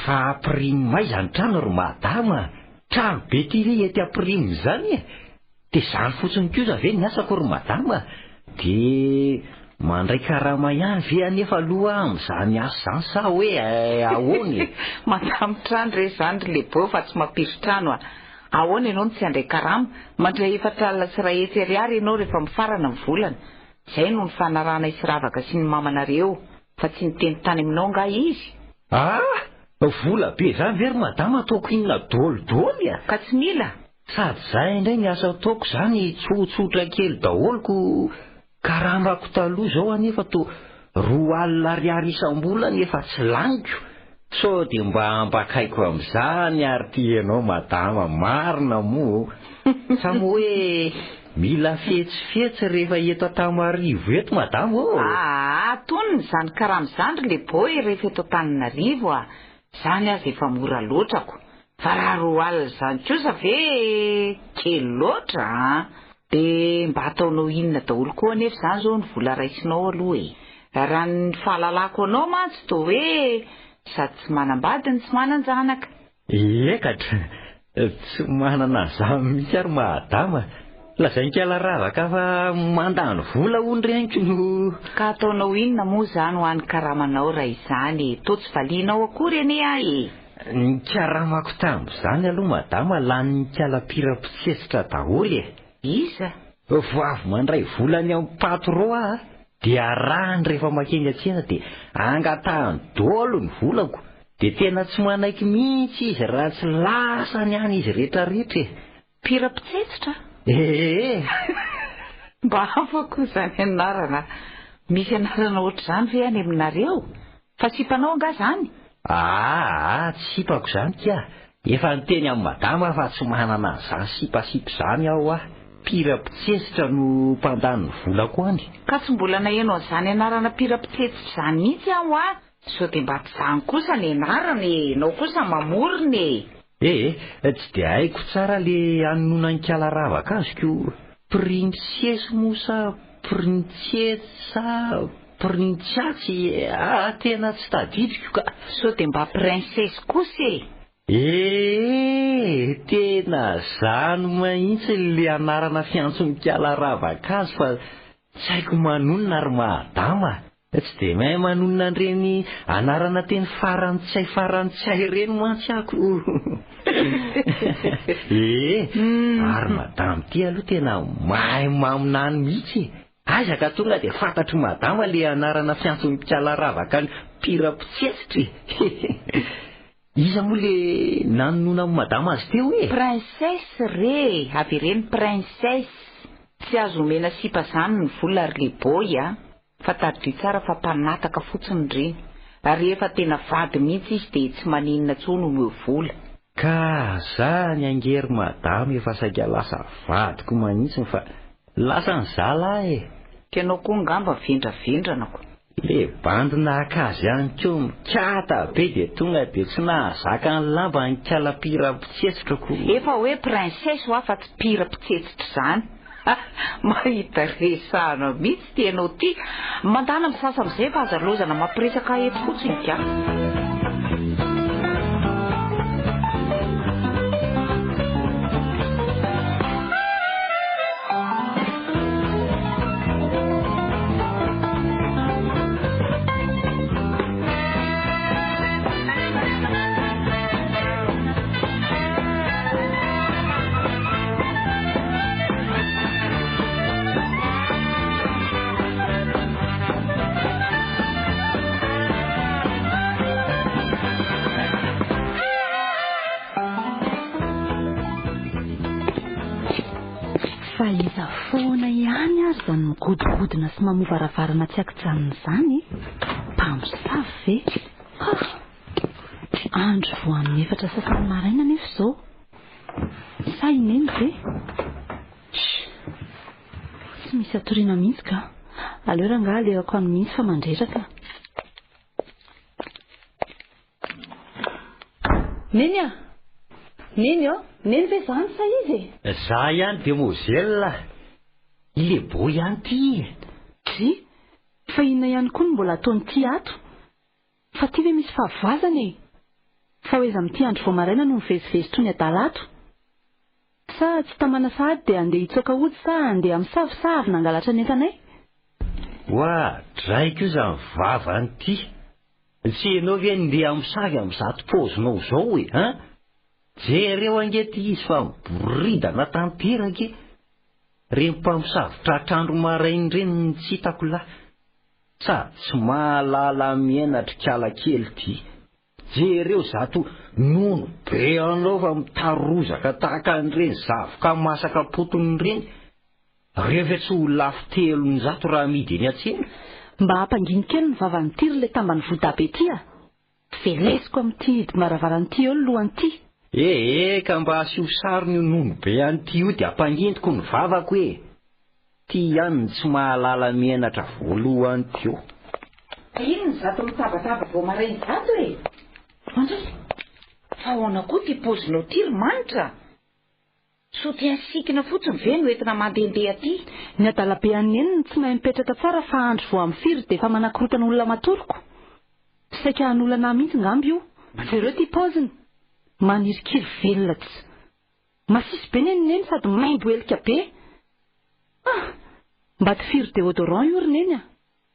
Fa prime aiza ny trano ry madama a? Trano be ty ve ety prime izany e? Dia izany fotsiny kosa ve ny asako ry madama a? Dia mandray karama ihany ve anefa aloha aho amin'izany asa izany sa hoe ahoana e? Mandamin-trano re izany ry Leboa fa tsy mampirin-trano a! Ahoana ianao no tsy handray karama? Mandray 140 ariary ianao rehefa mifarana ny volana. Izay no nifanarahanay sy Ravaka sy ny mamanareo, fa tsy niteny tany aminao angaha izy? Ah! Vola be izany ve ry madama ataoko inona dôlidôly a! Ka tsy mila? Sady izay indray ny asa ataoko izany tsotsotra kely daholo ko karamako taloha izao anefa toa 20 ariary isam-bolana efa tsy laniko, sao dia mba ambakaiko amin'izany ary ity ianao madama, marina moa o! Sa moa hoe mila fetsifetsy rehefa eto Antanimarivo eto madama ô? Aa, tonony izany karama izany ry Leboy rehefa eto Antananarivo a! Izany aza efa mora loatra ko! Fa raha 20 izany kosa ve kely loatra an! Dia mba ataonao inona daholo koa anefa izany izao ny vola raisinao aloha e! Raha ny fahalalako anao mantsy toa hoe sady tsy manambady no tsy manan-janaka. Ekatra! Tsy manana an'izany mihitsy ary madama. Lazain-kala ravaka fa mandany vola hono reniko no. Ka ataonao inona moa izany ho an'ny karamanao raha izany e? Toa tsy valianao akory anie aho e! Ny karamako tamin'izany aloha madama lanin'ny kala mpira-mpitsetsitra daholo e! Iza? Vao avy mandray vola any amin'ny patron aho dia arahany rehefa makeny an-tsena dia angatahany daholo ny volako dia tena tsy manaiky mihitsy izy raha tsy lasany any izy rehetrarehetra e! Mpira-mpitsetsitra? Ee! Mba hafa koa izany anarana. Misy anarana ohatr'izany ve any aminareo? Fa sipanao angaha izany? Aa, tsy sipako izany kia. Efa niteny amin'i madama aho fa tsy manana an'izany sipasipa izany aho ah. mpira mpitsetsitra no mpandany ny volako any. Ka tsy mbola naheno an'izany anarana mpira mpitsetsitra izany mihitsy aho a! Sao dia mba tsy izany kosa ny anarana e! Ianao kosa mamorona e! Ee, tsy dia haiko tsara le anononan'ikala ravaka azy ko printsesy moa sa printsesy sa printsiatsy aa tena tsy tadidiko ka. Sao dia mba princesse kosa e! Ee, tena zany mahintsy le anarana fiantson'ikala ravaka azy fa tsy haiko manonona ry madama. Tsy dia mahay manonona an'ireny anarana teny farantsay farantsay ireny mantsy aho ko. Ee, ary madama ity aloha tena mahay maminany mihitsy e. Aiza ka tonga dia fantatr'i madama le anarana fiantson'ny mpikala ravaka ny mpira-mpitsetsitra e. Iza moa le nanononan'i madama azy teo e? Princesse re e! Avereno princesse! Tsy azo omena sipa zany ny vola ry le boy a! Fa tadidio tsara fa mpanataka fotsiny ireny. Ary rehefa tena vady mihitsy izy dia tsy maninona intsony omeo vola. Ka zany ange ry madama efa saika lasa vadiko manitsiny fa lasa ny zala e! K'ianao koa ngamba vendravendrana ko. Le bandy naka azy ihany koa mikata be dia tonga dia tsy nahazaka ny lamba ny kala pira mpitsetsitra ko. Efa hoe princesse hoa fa tsy pira mpitsetsitra izany. Mahita resahana mihitsy ity ianao ity. Mandàna misasa amin'izay fa aza lozana mampiresaka ahy eto fotsiny ka. Fa iza foana ihany ary izany migodogodona sy mamoa varavarana tsy an-kijanona izany e? Mpamosavy ve? Ha! Andro vao amin'ny efatra sasany maraina anefa izao. Sa i Neny ve? Shh! Tsy misy hatoriana mihitsy ka. Aleo rangahy alehako any mihitsy fa mandreraka. Neny a! Neny ô! Neny ve zany sa iza e? Za ihany demoiselle a! I Lebo ihany ty e! Dry! Fa inona ihany koa no mbola ataon'ity ato? Fa ty ve misy fahavoazana e? Fa ho aiza amin'ity andro vao maraina no mivezivezy toy ny adala ato? Sa tsy tamana sahady dia handeha hitsoaka hody sa handeha hamosavy sa avy nangalatra ny entanay? Oadray koa izany vavany ity! Tsy ianao ve ndeha hamosavy amin'izato paozinao izao e an? Jereo ange ity izy fa miboridana tanteraka e! Ireny mpamosavy tratr'andro maraina ireny no tsy hitako lahy. Sady tsy mahalala menatry kala kely ity. Jereo zato nono be anao fa mitarozaka tahaka an'ireny zavoka masaka potony ireny. Rehefa tsy ho lafo 300 raha amidy eny an-tsena. Mba ampangino kely ny vavan'ity ry le tambanivodabe ty a! Velesiko amin'ity hidim-baravarana ity eo ny lohan'ity. Ee ka mba asio sarony io nono be an'ity io dia ampangintiko ny vavako e! Ty ihany no tsy mahalala menatra voalohany teo. Inona izato mitabataba vao maraina izato e? Andry, fa ahoana koa ity paozinao ity ry Manitra? Soutien sikina fotsiny ve no entina mandehandeha aty? Ny adala be an'i Neny no tsy mahay mipetraka tsara fa andro vao amin'ny firy dia efa manakorotana olona matoroko. Saika hanolana ahy mihitsy ngamba io. Jereo ity paoziny. Manirikiry velona tsy. Masiso be neny Neny sady maimbo helika be. Ah! Mba tifiro déodorant io ry Neny a!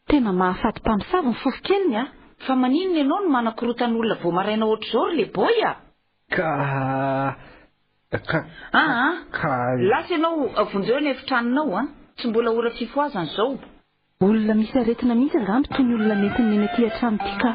Tena mahafaty mpamosavy ny fofo-keliny a! Fa maninona ianao no manakorotan'olona vao maraina ohatr'izao ry Leboy a! Ka ka Aa! ka. Lasa ianao vonjeo ny efitranonao a! Tsy mbola ora fifohazana izao. Olona misy aretina mihitsy angamba itony olona nentin'i Neny aty an-trano ity ka.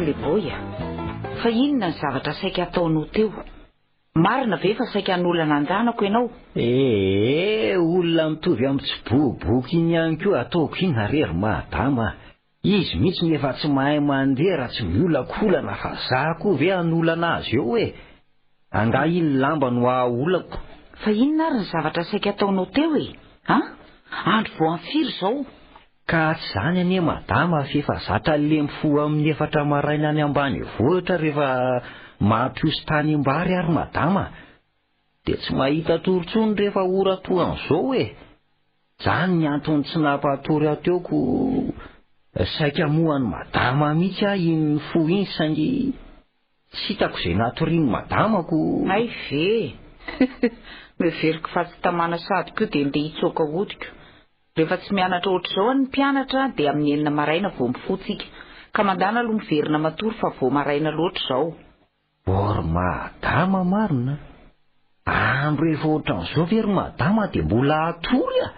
Leboy a! Fa inona ny zavatra saika hataonao teo? Marina ve fa saika hanolana an-janako ianao? Ee, olona mitovy amin'ny tsiboboka iny ihany koa ataoko inona re ry madama a! Izy mihitsy no efa tsy mahay mandeha raha tsy miolakolana fa za koa ve hanolana azy eo e! Angaha iny lamba no ahaolako? Fa inona ary ny zavatra saika ataonao teo e? An? Andro vao amin'ny firy izao? Ka tsy izany anie madama f'efa zatra le mifoha amin'ny efatra maraina any ambanivohitra rehefa mampiosy tanimbary ary madama dia tsy mahita tory intsony rehefa ora toa an'izao e! Zany ny antony tsy nampatory ahy teo ko saika moa an'i madama mihitsy aho iny nifoha iny saingy Tsy hitako izay natorian'i madama ko. Hay ve! Noheveriko fa tsy tamana sahady koa dia ndeha hitsoaka hodiko. Rehefa tsy mianatra ohatr'izao any ny mpianatra dia amin'ny enina maraina vao mifoha tsika. Ka mandàna aloha miverina matory fa vao maraina loatra izao. Or madama marina Andro efa ohatran'izao ve ry madama dia mbola hatory a!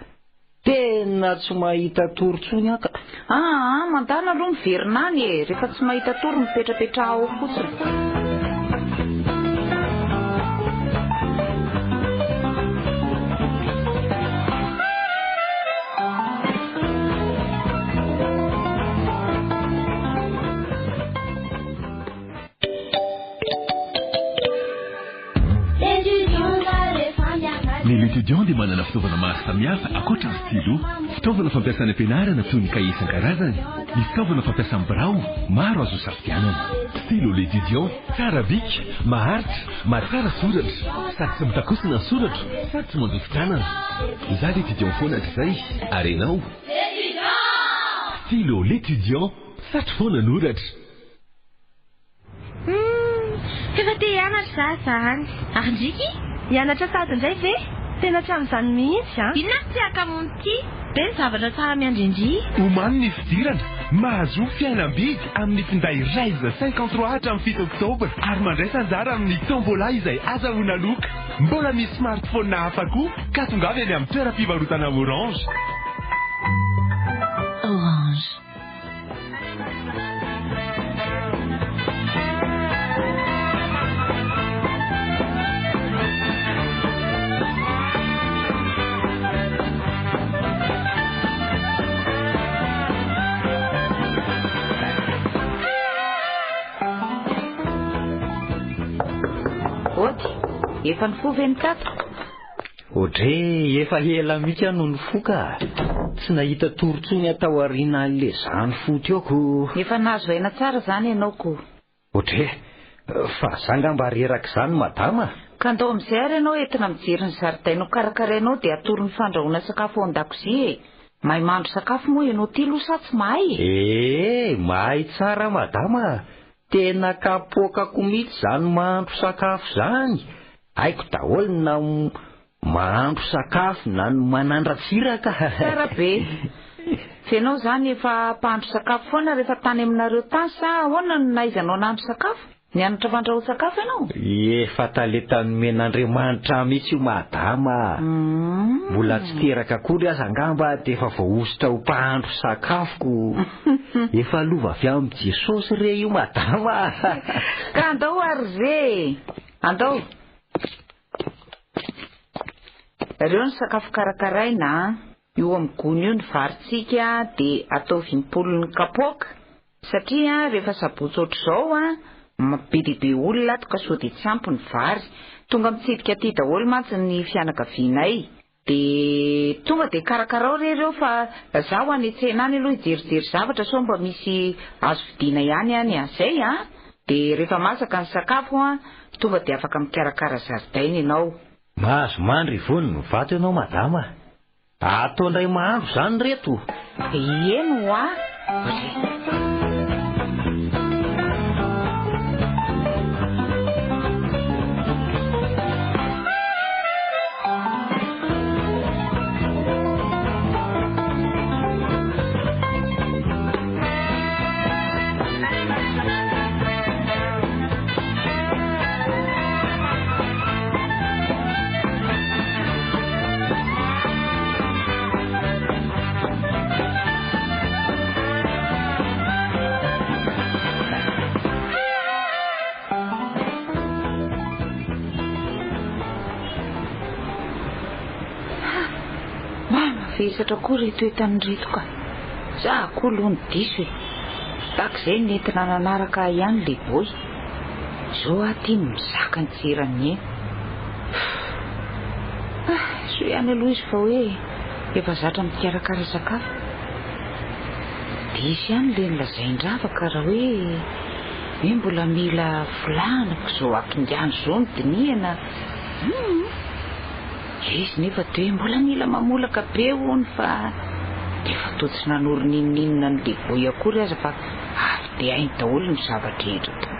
Tena tsy mahita tory intsony aho ka. Aa, mandàna aloha miverina any e! Rehefa tsy mahita tory mipetrapetraha ao fotsiny. Ny L'étudiant dia manana fitaovana maro samihafa ankoatra ny stylo. Fitaovana fampiasa any am-pianarana toy ny kahie isan-karazany, ny fitaovana fampiasa amin'ny birao, maro azo isafidianana. Stylo L'étudiant, tsara bika, maharitra, mahatsara soratra, sady tsy mitakosina ny soratra, sady tsy mandroso tanana. Izaho L'étudiant foana hatrizay, ary ianao? Stylo L'étudiant, satry foana hanoratra. Humm, efa te hianatra za zany. Ary ndriky? Hianatra sahady indray ve? Tena tsy amin'izany mihitsy an! Inona ary ity hakamoana ity? Be ny zavatra tsara miandry an-dry. Omano ny fidirana, mahazoa fihenam-bidy amin'ny finday Rise 53 hatramin'ny fito oktobra ary mandraisa anjara amin'ny tombola izay azahoana loka. Mbola misy smartphone hafa koa ka tongava eny amin'ny toeram-pivarotana Orange. Orange. Ody, efa nifoha ve ny tato? Audrey, efa ela mihitsy aho no nifoha ka. Tsy nahita tory intsony aho tao aorianan'ilay za nifoha teo ko. Efa nahazo aina tsara izany ianao ko. Audrey, fa za angamba reraka izany madama a. Ka andao amin'izay ary ianao entina mijery ny zaridaina ho karakarainao dia atoro ny fandrahoana sakafo ao an-dakozia e. Mahay mahandro sakafo moa ianao ity aloha sa tsy mahay e? Ee, mahay tsara madama a. Tena kapoakako mihitsy izany mahandro sakafo izany. Haiko daholo na mahandro sakafo na ny manandra-tsiraka. Tsara be. F'enao izany efa mpahandro sakafo foana rehefa tany aminareo tany sa ahoana no nahaizanao nahandro sakafo? Nianatra fandrahoan-tsakafo ianao? Efa talenta nomen'Andriamanitra ahy mihitsy io madama a. Mbola tsy teraka akory aza angamba dia efa voahosotra ho mpahandro sakafoko. Efa lova avy amin'i Jesosy re io madama a. Ka andao ary re e! Andao! Ireo ny sakafo karakaraina an! Io amin'ny gony io ny varintsika dia ataovy impolony kapoaka satria rehefa sabotsy ohatr'izao an, be dia be olona ato ka sao dia tsy ampy ny vary. Tonga mitsidika aty daholo mantsy ny fianakavianay. Dia tonga dia karakarao re ireo fa zaho any an-tsena any aloha hijerijery zavatra sao mba misy azo vidiana ihany any an! Zay an! Dia rehefa masaka ny sakafo an, tonga dia afaka mikarakara zaridaina ianao. Mahazo mandry ivony ny vato ianao madama a! Atao indray mahandro izany reto? Eny hoa! Mavesatra koa ireto entana ireto ka. Za koa aloha no diso e. Tahaka izay nentina nanaraka ahy ihany le boy. Izao aho ty no mizaka ny tsy eran'ny aina. Ah, soa ihany aloha izy fa hoe efa zatra mikarakara sakafo. Diso ihany le nolazain-dRava ka raha hoe hoe mbola mila folahana ka izao hakingana izao no dinihana. Hum. Izy nefa dia mbola mila mamolaka be hono fa efa toa tsy nanoro n'inon'inona an'i Leboy akory aza fa avy dia hainy daholo ny zava-drehetra tao.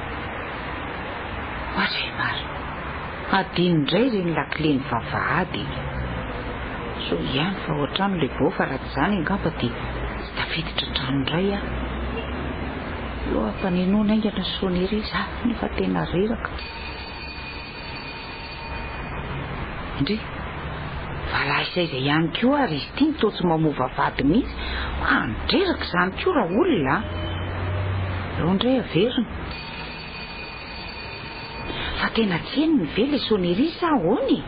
Oadray marina! Hadino indray ireny lakilen'ny vavahady e! Soa ihany fa ao an-trano Lebo fa raha tsy izany angamba dia tsy tafiditra an-trano indray aho. Aleo hampanenoana haingana sonnerie, za nefa tena reraka. Ndry! Fa lasa aiza ihany koa ary izy ity no toa tsy mamoa vady mihitsy? Mandreraka izany koa raolona a! Aleo indray averina. Fa tena tsy henony ve ilay sonnerie sa ahoana e?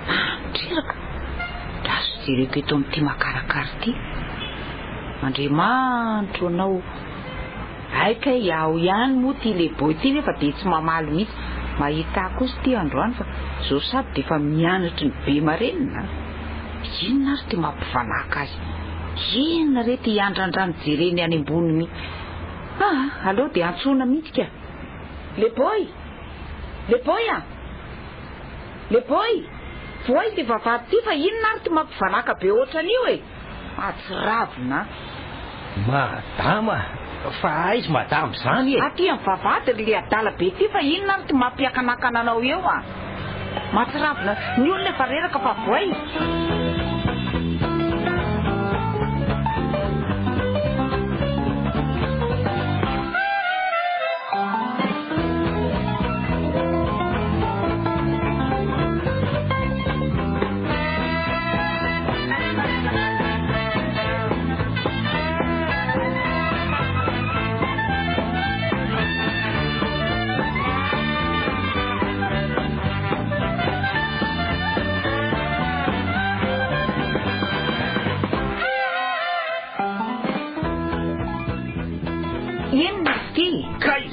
Mandreraka! Andraso jereko eto amin'ity makarakara ity. Andriamanitro anao! Hay kay aho ihany moa ty le boy ty nefa dia tsy mamaly mihitsy, mahita ahy kosa ity androany fa zao sady dia efa mianatry ny be marenina a! Inona ary ty mampivanaka azy? Inona re ty hiandrandrany jereny any ambony mihitsy? Aa aleo dia antsoina mihitsy ka! Le boy! Le boy a! Le boy! Vohay ty vavahady ty fa inona ary ty mampivanaka be ohatran'io e! Mahatsiravina an! Madama! Fa aiza madama izany e? Aty amin'ny vavahady ry le adala be ty fa inona ary ty mampiakanakana anao eo an! Mahatsiravina, ny olona efa reraka fa voay! Inona izy ity? Kay!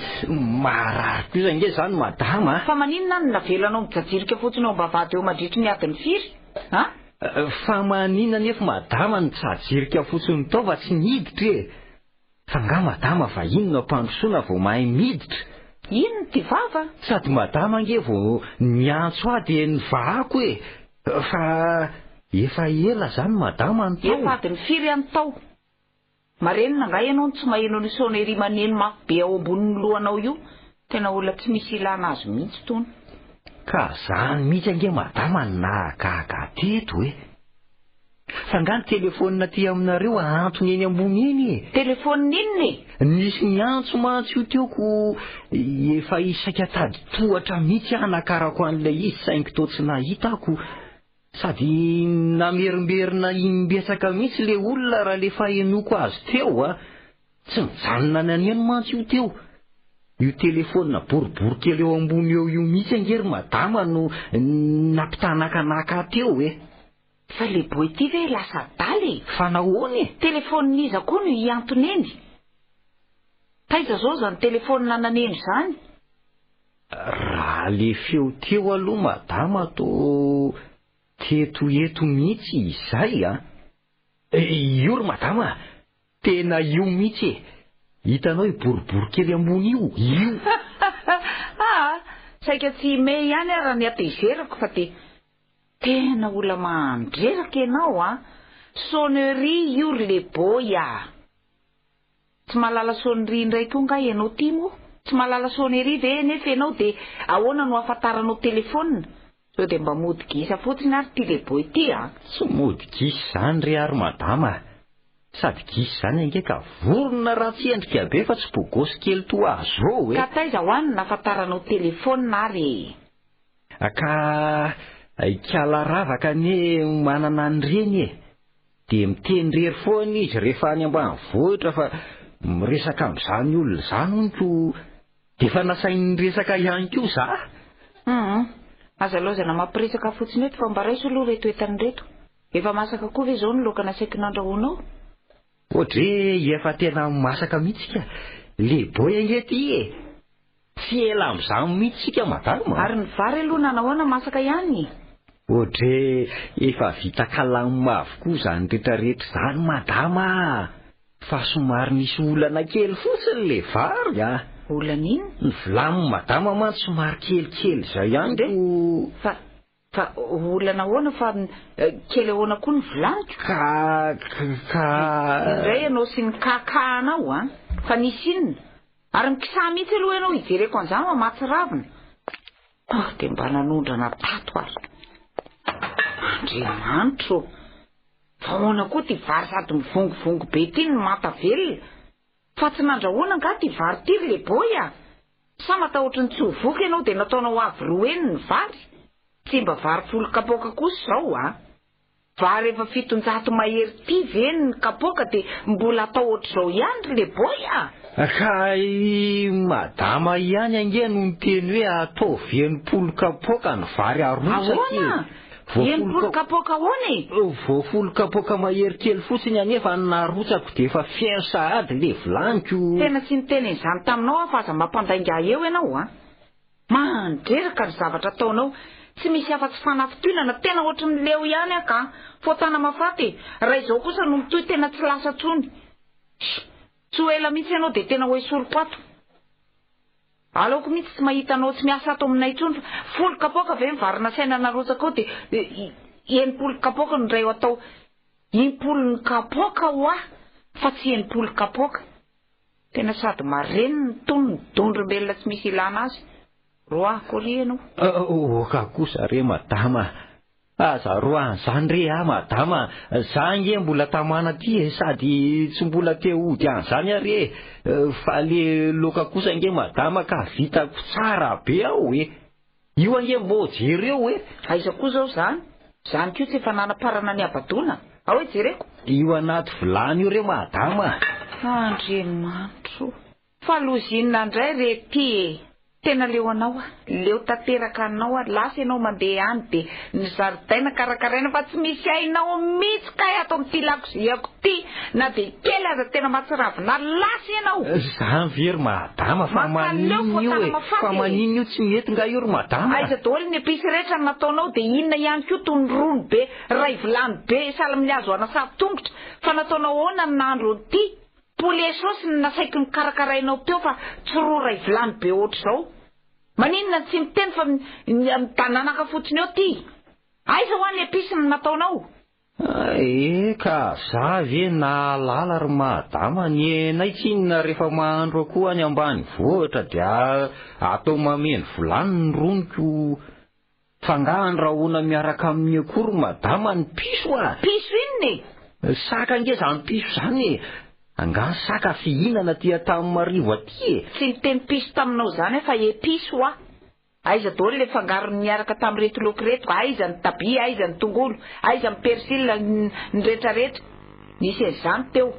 Marary kosa ange izany madama a! Fa maninona no navelanao mijajirika fotsiny eo am-bavahady eo mandritry ny adiny firy? A? Fa maninona anefa madama no tsajirika fotsiny tao fa tsy niditra e? Fa nga madama vahiny no ampandrosoana vao mahay miditra? Inona ity vava? Sady madama ange vao niantso ahy dia nivahako e! Fa efa ela zany madama no tao. Efa adiny firy aho no tao? Marenina angaha ianao no tsy maheno an'io sonnerie maneno mafy be ao ambonin'ny lohanao io? Tena olona tsy misy ilana azy mihitsy itony. Ka zany mihitsy ange madama no nahagaga ahy teto e! Fa nga ny telephone aty aminareo ahantona eny ambony eny e? Telephone inona e? Nisy niantso mantsy io teo ko efa isaika tady tohatra mihitsy aho nakarako an'ilay izy saingy toa tsy nahita aho ko Sady namerimberina imbetsaka mihitsy le olona raha le fahenoko azy teo a! Tsy nijanona naneno mantsy io teo. Io telefaonina boribory kely eo ambony eo io mihitsy ange ry madama no nampitanakanaka ahy teo e! Fa le boy ty ve lasa adala e? Fa nahoana e? Telefaonin'iza koa no hiantona eny? Taiza zao zany telefaonina naneno izany? Raha le feo teo aloha madama to teto eto mihitsy izay a! Io ry madama a! Tena io mihitsy e! Hitanao io boribory kely ambony io? Io! Aa! Saika tsy himehy ihany aho raha ny hatezerako fa dia tena olona mandreraka ianao a! Sonnerie io ry leboy a! Tsy mahalala sonnerie indray koa nga ianao ty moa? Tsy mahalala sonnerie ve nefa ianao dia ahoana no ahafantaranao telephone? Sao dia mba mody gisa fotsiny ary ty leboy ty a! Tsy mody gisa izany re ary madama a! Sady gisa izany ange ka vorona ratsy endrika be fa tsy bogosy kely toa azy zao e! Ka taiza hoa no nahafantaranao telephone ary e? Ka ikala ravaka anie manana an'ireny e! Dia miteny irery foana izy rehefa any ambanivohitra fa miresaka amin'izany olona izany hono ko dia efa nasainy niresaka ihany koa za. Hum. Aza laozana mampiresaka fotsiny eto fa mba raiso aloha ireto entana ireto. Efa masaka koa ve izao ny laoka nasaiko nandrahoanao? Ohatry efa tena masaka mihitsy ka. Le boy ange ty e! Tsy ela amin'izany mihitsy isika madama. Ary ny vary aloha nanahoana masaka ihany? Ohatry efa vita kalam avokoa izany retraretra izany madama a! Fa somary nisy olana kely fotsiny le vary a! Olana inona? Ny vilanin'i madama mantsy somary kelikely izay ihany ko. Fa fa olana ahoana fa kely ahoana koa ny vilaniko? Ka ka. Indray ianao sy ny ka ka anao a! Fa nisy inona? Ary mikisaha mihitsy aloha ianao hijereko an'izany fa mahatsiravina. Ah, dia mba nanondrana tato ary. Andriamanitro ô! Fa ahoana koa ity vary sady mivongovongo be ity no manta velona? Fa tsy nandrahoana angaha ity vary ity ry Leboy a? Sa matahotra ny tsy ho voky ianao dia nataonao avo roa heny ny vary? Tsy mba vary folo kapoaka kosa izao a! Vary efa 700 mahery ity ve ny kapoaka dia mbola atao ohatr'izao ihany ry Leboy a? Ka i madama ihany ange no niteny hoe ataovy 60 kapoaka ny vary arotsaka e! Ahoana? 60 kapoaka ahoana e? Vao folo kapoaka mahery kely fotsiny anefa no narotsako dia efa feno sahady le vilaniko. Tena tsy niteny an'izany taminao aho fa aza mampandainga ahy eo ianao a! Mandreraka ny zavatra ataonao, tsy misy afa-tsy fanafintohinana, tena ohatry ny leo ihany aho ka! Fotana mafaty e! Raha izao kosa no mitohy tena tsy lasa intsony. Tsy ho ela mihitsy ianao dia tena ho esoriko ato. Aleoko mihitsy tsy mahita anao tsy miasa ato aminay intsony fa folo kapoaka ve ny vary nasaina narotsaka ao dia 60 kapoaka no indray ho atao. Impolon'ny kapoaka hoa fa tsy 60 kapoaka. Tena sady marenina itony ny dondrombelona tsy misy ilana azy. Roahiko ery ianao. Oka kosa re madama Aza roahana izany re ah madama, za ange mbola tamana aty e, sady tsy mbola te hody any izany ary e, fa le loka kosa ange madama ka vitako tsara be ao e, io ange mbô jereo e. Aiza koa zao zany? Zany koa tsy efa nanaparana ny habadoana? Ao e jereko. Io anaty vilany io re madama. Andriamanitro o! Fa loza inona indray re ty e! Tena leo anao aho, leo tanteraka anao aho, lasa ianao mandeha any dia ny zaridaina karakaraina fa tsy misy hainao mihitsy kay ato amin'ity lakoziako ity na dia kely aza tena mahatsiravina lasa ianao! Zany ve ry madama fa Mankaleo maninona io voatana e? mafaty Fa e! maninona io tsy mety nga io ry madama? Aiza daholo ny epices rehetra no nataonao dia inona ihany koa toy ny rony be, ray vilany be, sahala amin'ny hazo anasary tongotra, fa nataonao ahoana ny nahandro an'ity? Poulet sauce no nasaiko nokarakarainao teo fa tsy ro ray vilany be ohatr'izao. Maninona no tsy miteny fa midananaka fotsiny eo ty? Aiza hoa ny epices no nataonao? Eh ka za ve nahalala ry madama, ny anay tsinona rehefa mahandro akoho any ambanivohitra dia atao mameno vilany ny roniko. Fa angaha andrahoina miaraka amin'ny akoho ry madama ny piso a! Piso inona e? Saka ange izany piso izany e! Angaha saka fihinana aty Antanimarivo aty e! Tsy niteny piso taminao izany aho fa epice hoa! Aiza daholo ilay fangarony niaraka tamin'ireto laoka ireto? Aiza ny tabi, aiza ny tongolo, aiza ny persil, ny retraretra? Nisy an'izany teo.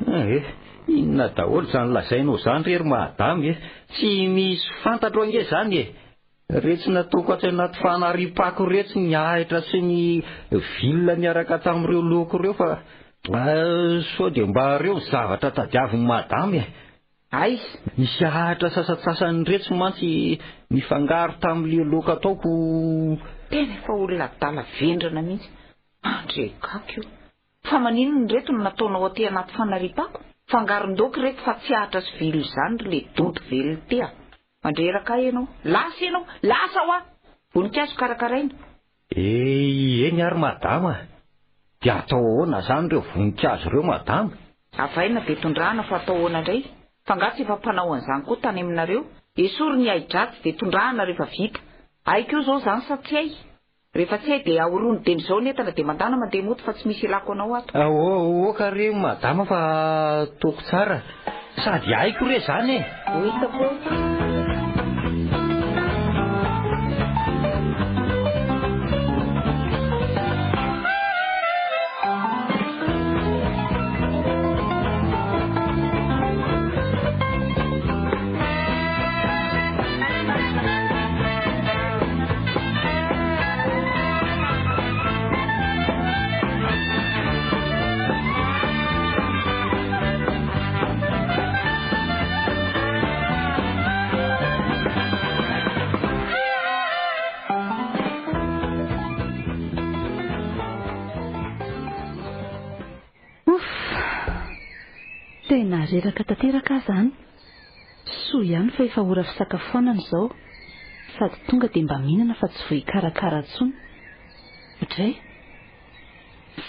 Eh! Inona daholo izany lazainao izany re ry madama e! Tsy misy fantatro ange izany e! Retsy nataoko atsy anaty fanariam-pako retsy ny ahitra sy ny vilona niaraka tamin'ireo laoko ireo fa sao dia mba ireo ny zavatra tadiavin'i madama e! Aiza? Nisy ahitra sasantsasany retsy mantsy nifangaro tamin'ilay laoka ataoko. Tena efa olona adala vendrana mihitsy. Andriakaky io. Fa maninona ireto no nataonao aty anaty fanariam-pako? Fangaron-daoka ireto fa tsy ahitra sy vilo izany ry le donto velona ity a! Mandreraka ahy ianao. Lasa ianao! Lasa hoa! Voninkazo karakaraina. Eh, eny ary madama. Dia atao ahoana izany ireo voninkazo ireo madama? Avaina dia tondrahana fa atao ahoana indray? Fa angaha tsy efa mpanao an'izany koa tany aminareo? Esory ny ahi-dratsy dia tondrahana rehefa vita. Hay koa izao izany sa tsy hay? Rehefa tsy hay dia ahorony dieny izao ny entana dia mandana mandeha mody fa tsy misy ilako anao ato. Aoka re madama fa ataoko tsara sady haiko re zany e. Ho hitako eo. Tena reraka tanteraka aho izany. Soa ihany fa efa ora fisakafoanana izao, sady tonga dia mba mihinana fa tsy voa hikarakara intsony. Dray!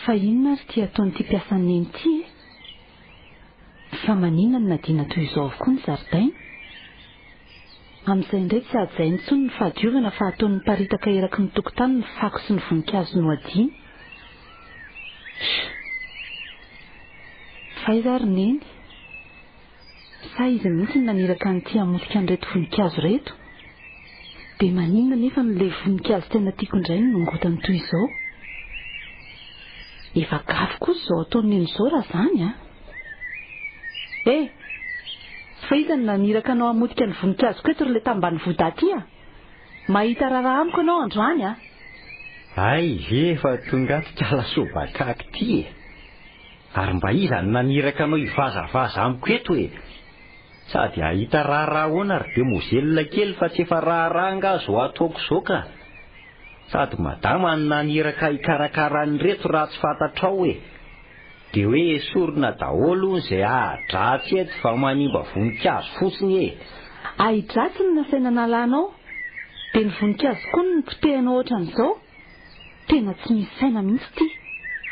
Fa inona ary ity ataon'ity mpiasan'i Neny ity e? Fa maninona no nadiana toy izao avokoa ny zaridaina? Amin'izay indray tsy hajainy intsony ny fahadiovana fa ataony miparitaka eraky ny tokotany ny fako sy ny voninkazo nohadiana. Fa aiza ary Neny? Sa izy mihitsy no naniraka an'ity hamotika an'ireto voninkazo ireto? Dia maninona anefa no ilay voninkazo tena tiako indray no nongotany toy izao? Efa gafy kosa izao ataon'i Neny izao raha izany an! Eh! Fa iza no naniraka anao hamotika ny voninkazoko eto ry ilay tambanivohida aty a? Mahita raharaha amiko ianao androany a! Hay ve efa tonga ato kala sobakaky ty e! Ary mba iza no naniraka anao hivazavaza amiko eto e! Sady hahita raharaha ahoana ry demozelina kely fa tsy efa raharaha angaha izao ataoko izao ka! Sady madama no naniraka hikarakara an'ireto raha tsy fantatrao e! Dia hoe esorina daholo hono izay ahi-dratsy eto fa manimba voninkazo fotsiny e! Ahi-dratsy no nasaina nalanao, dia ny voninkazo koa no nopotehanao ohatran'izao? Tena tsy misy saina mihitsy ity.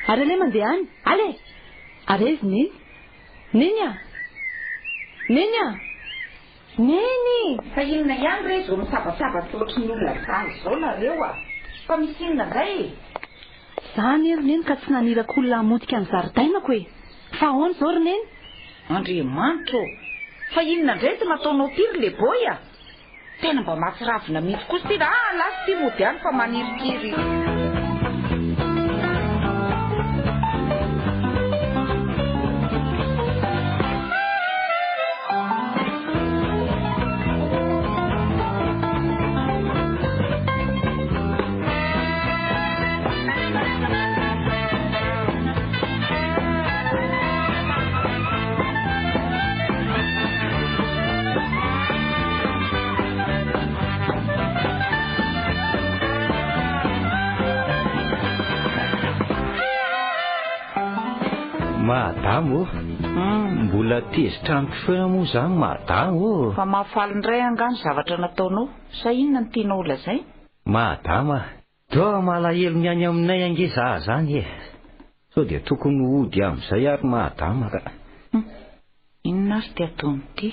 Ary aleo mandeha any. Allez! Ary aiza i Neny? Neny a! Neny a! Neny! Fa inona ihany re izao misabasaba tsy ohatry ny olona adala izao nareo a! Fa misy inona indray e? Za anie ry Neny ka tsy naniraka olona hamotika ny zaridainako e! Fa ahoana izao ry Neny? Andriamanitra ô! Fa inona indray ity nataonao ity ry Leboy a! Tena mba mahatsiravina mihitsy kosa ity ah lasa ity mody any fa manirikiry. Madama ô, mbola tezitra amiko foana moa izany madama ô. Fa mahafaly indray angaha ny zavatra nataonao sa inona no tianao holazaina? Madama, toa malahelo ny any aminay ange za zany e. Sao dia tokony hody amin'izay ary madama ka. Inona ary ity ataony ity?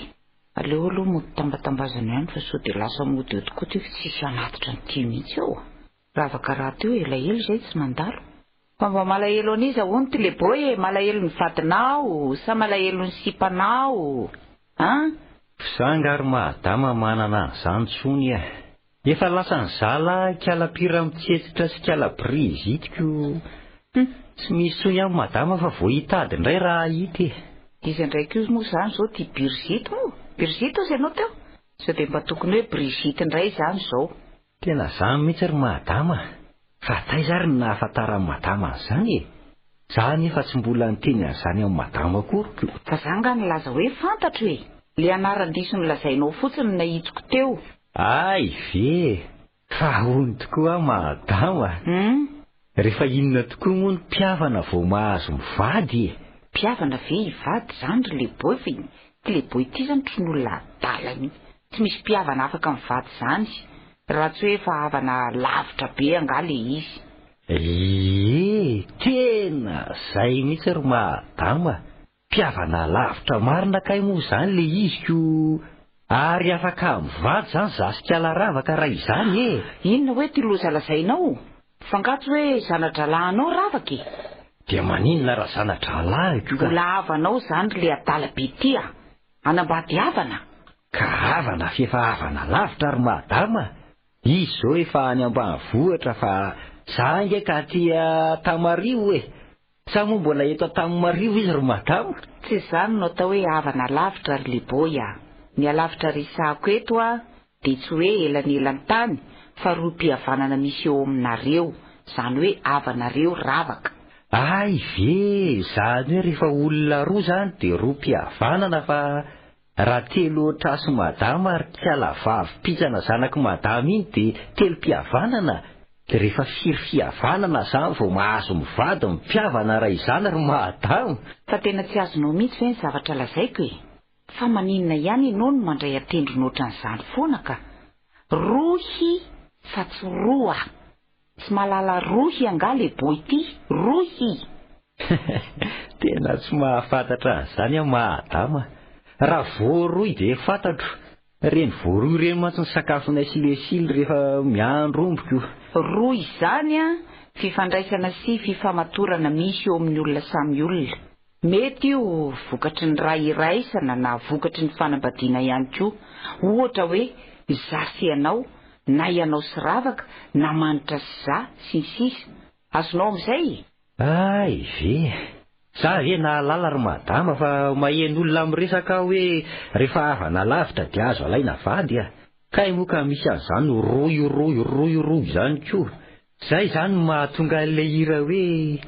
Aleo aloha mody tambatambazana ihany fa sao dia lasa mody eo tokoa ity fa tsisy hanatitra an'ity mihitsy eo. Ravaka rahateo elaela izay tsy nandalo. Fa mba malahelo an'iza hono ty leboy e? Malahelo ny vadinao sa malahelo ny sipanao an? F'izaho angaha ry madama manana an'izany intsony e. Efa lasan'ny zala kala pira mitsetsitra sy kala Brigitte ko. Tsy misy intsony aho madama fa vao hitady indray raha hahita e. Iza indray koa moa izany izao ity Brigitte moa? Brigitte hozy ianao teo? Sao dia mba tokony hoe Brigitte indray izany izao? Tena zany mihitsy ry madama a! Fa taiza ary no nahafantaran'i madama an'izany e? Za anefa tsy mbola niteny an'izany amin'i madama akory ko. Fa za nga nilaza hoe fantatro e! Le anaran-diso nolazainao fotsiny no nahitsiko teo. Hay ve! Fa hono tokoa aho madama a! Rehefa inona tokoa moa ny mpihavana vao mahazo mivady e? Mpihavana ve hivady izany ry leboy fa ity leboy ity izany ohatran'olona adala mihitsy. Tsy misy mpihavana afaka mivady izany raha tsy hoe efa havana lavitra be angaha le izy. Ie, tena zay mihitsy ry madama. Mpihavana lavitra marina kay moa izany le izy ko ary afaka mivady izany za sy kala ravaka raha izany e! Inona hoe ty loza lazainao? F'angaha tsy hoe zana-drahalahinao ravaka e? Dia maninona raha zana-drahalahiko ka? Mbola havanao izany ry le adala be ty a! Hanambady havana? Ka havana f'efa havana lavitra ry madama, izy izao efa any ambanivohitra fa za ange ka aty Antamarivo e! Sa moa mbola eto Antanimarivo izy ry madama? Tsy izany no atao hoe havana lavitra ry Leboy a! Ny halavitra resahako eto a dia tsy hoe elanelan-tany fa rohim-pihavanana misy eo aminareo, izany hoe havanareo ravaka. Hay ve! Izany hoe rehefa olona roa izany dia rohim-pihavanana fa raha telo ohatr'ahy sy madama ary kala vavy pitsana zanak'i madama iny dia telom-pihavanana? Dia rehefa firy fihavanana zany vao mahazo mivady ny mpihavana raha izany ry madama? Fa tena tsy azonao mihitsy ve ny zavatra lazaiko e? Fa maninona ihany ianao no mandray an-tendrony ohatran'izany foana ka? Rohy fa tsy roa! Tsy mahalala rohy angaha le boy ty? Rohy! Tena tsy mahafantatra an'izany aho madama. Raha voaroy dia fantatro. Ireny voaroy ireny mantsy ny sakafonay sy Lesily rehefa miandry omby ko. Rohy izany an, fifandraisana sy fifamatorana misy eo amin'ny olona samy olona. Mety io vokatry ny ra iraisana na vokatry ny fanambadiana ihany koa. Ohatra hoe za sy ianao, na ianao sy Ravaka, na Manitra sy za, sy ny sisa Azonao amin'izay? Hay ve! Za ve nahalala ry madama fa maheno olona miresaka aho hoe rehefa havana lavitra dia azo alaina vady a! Kay moa ka misy an'izany rohy rohy rohy rohy izany koa! Zay izany no mahatonga an'ilay hira hoe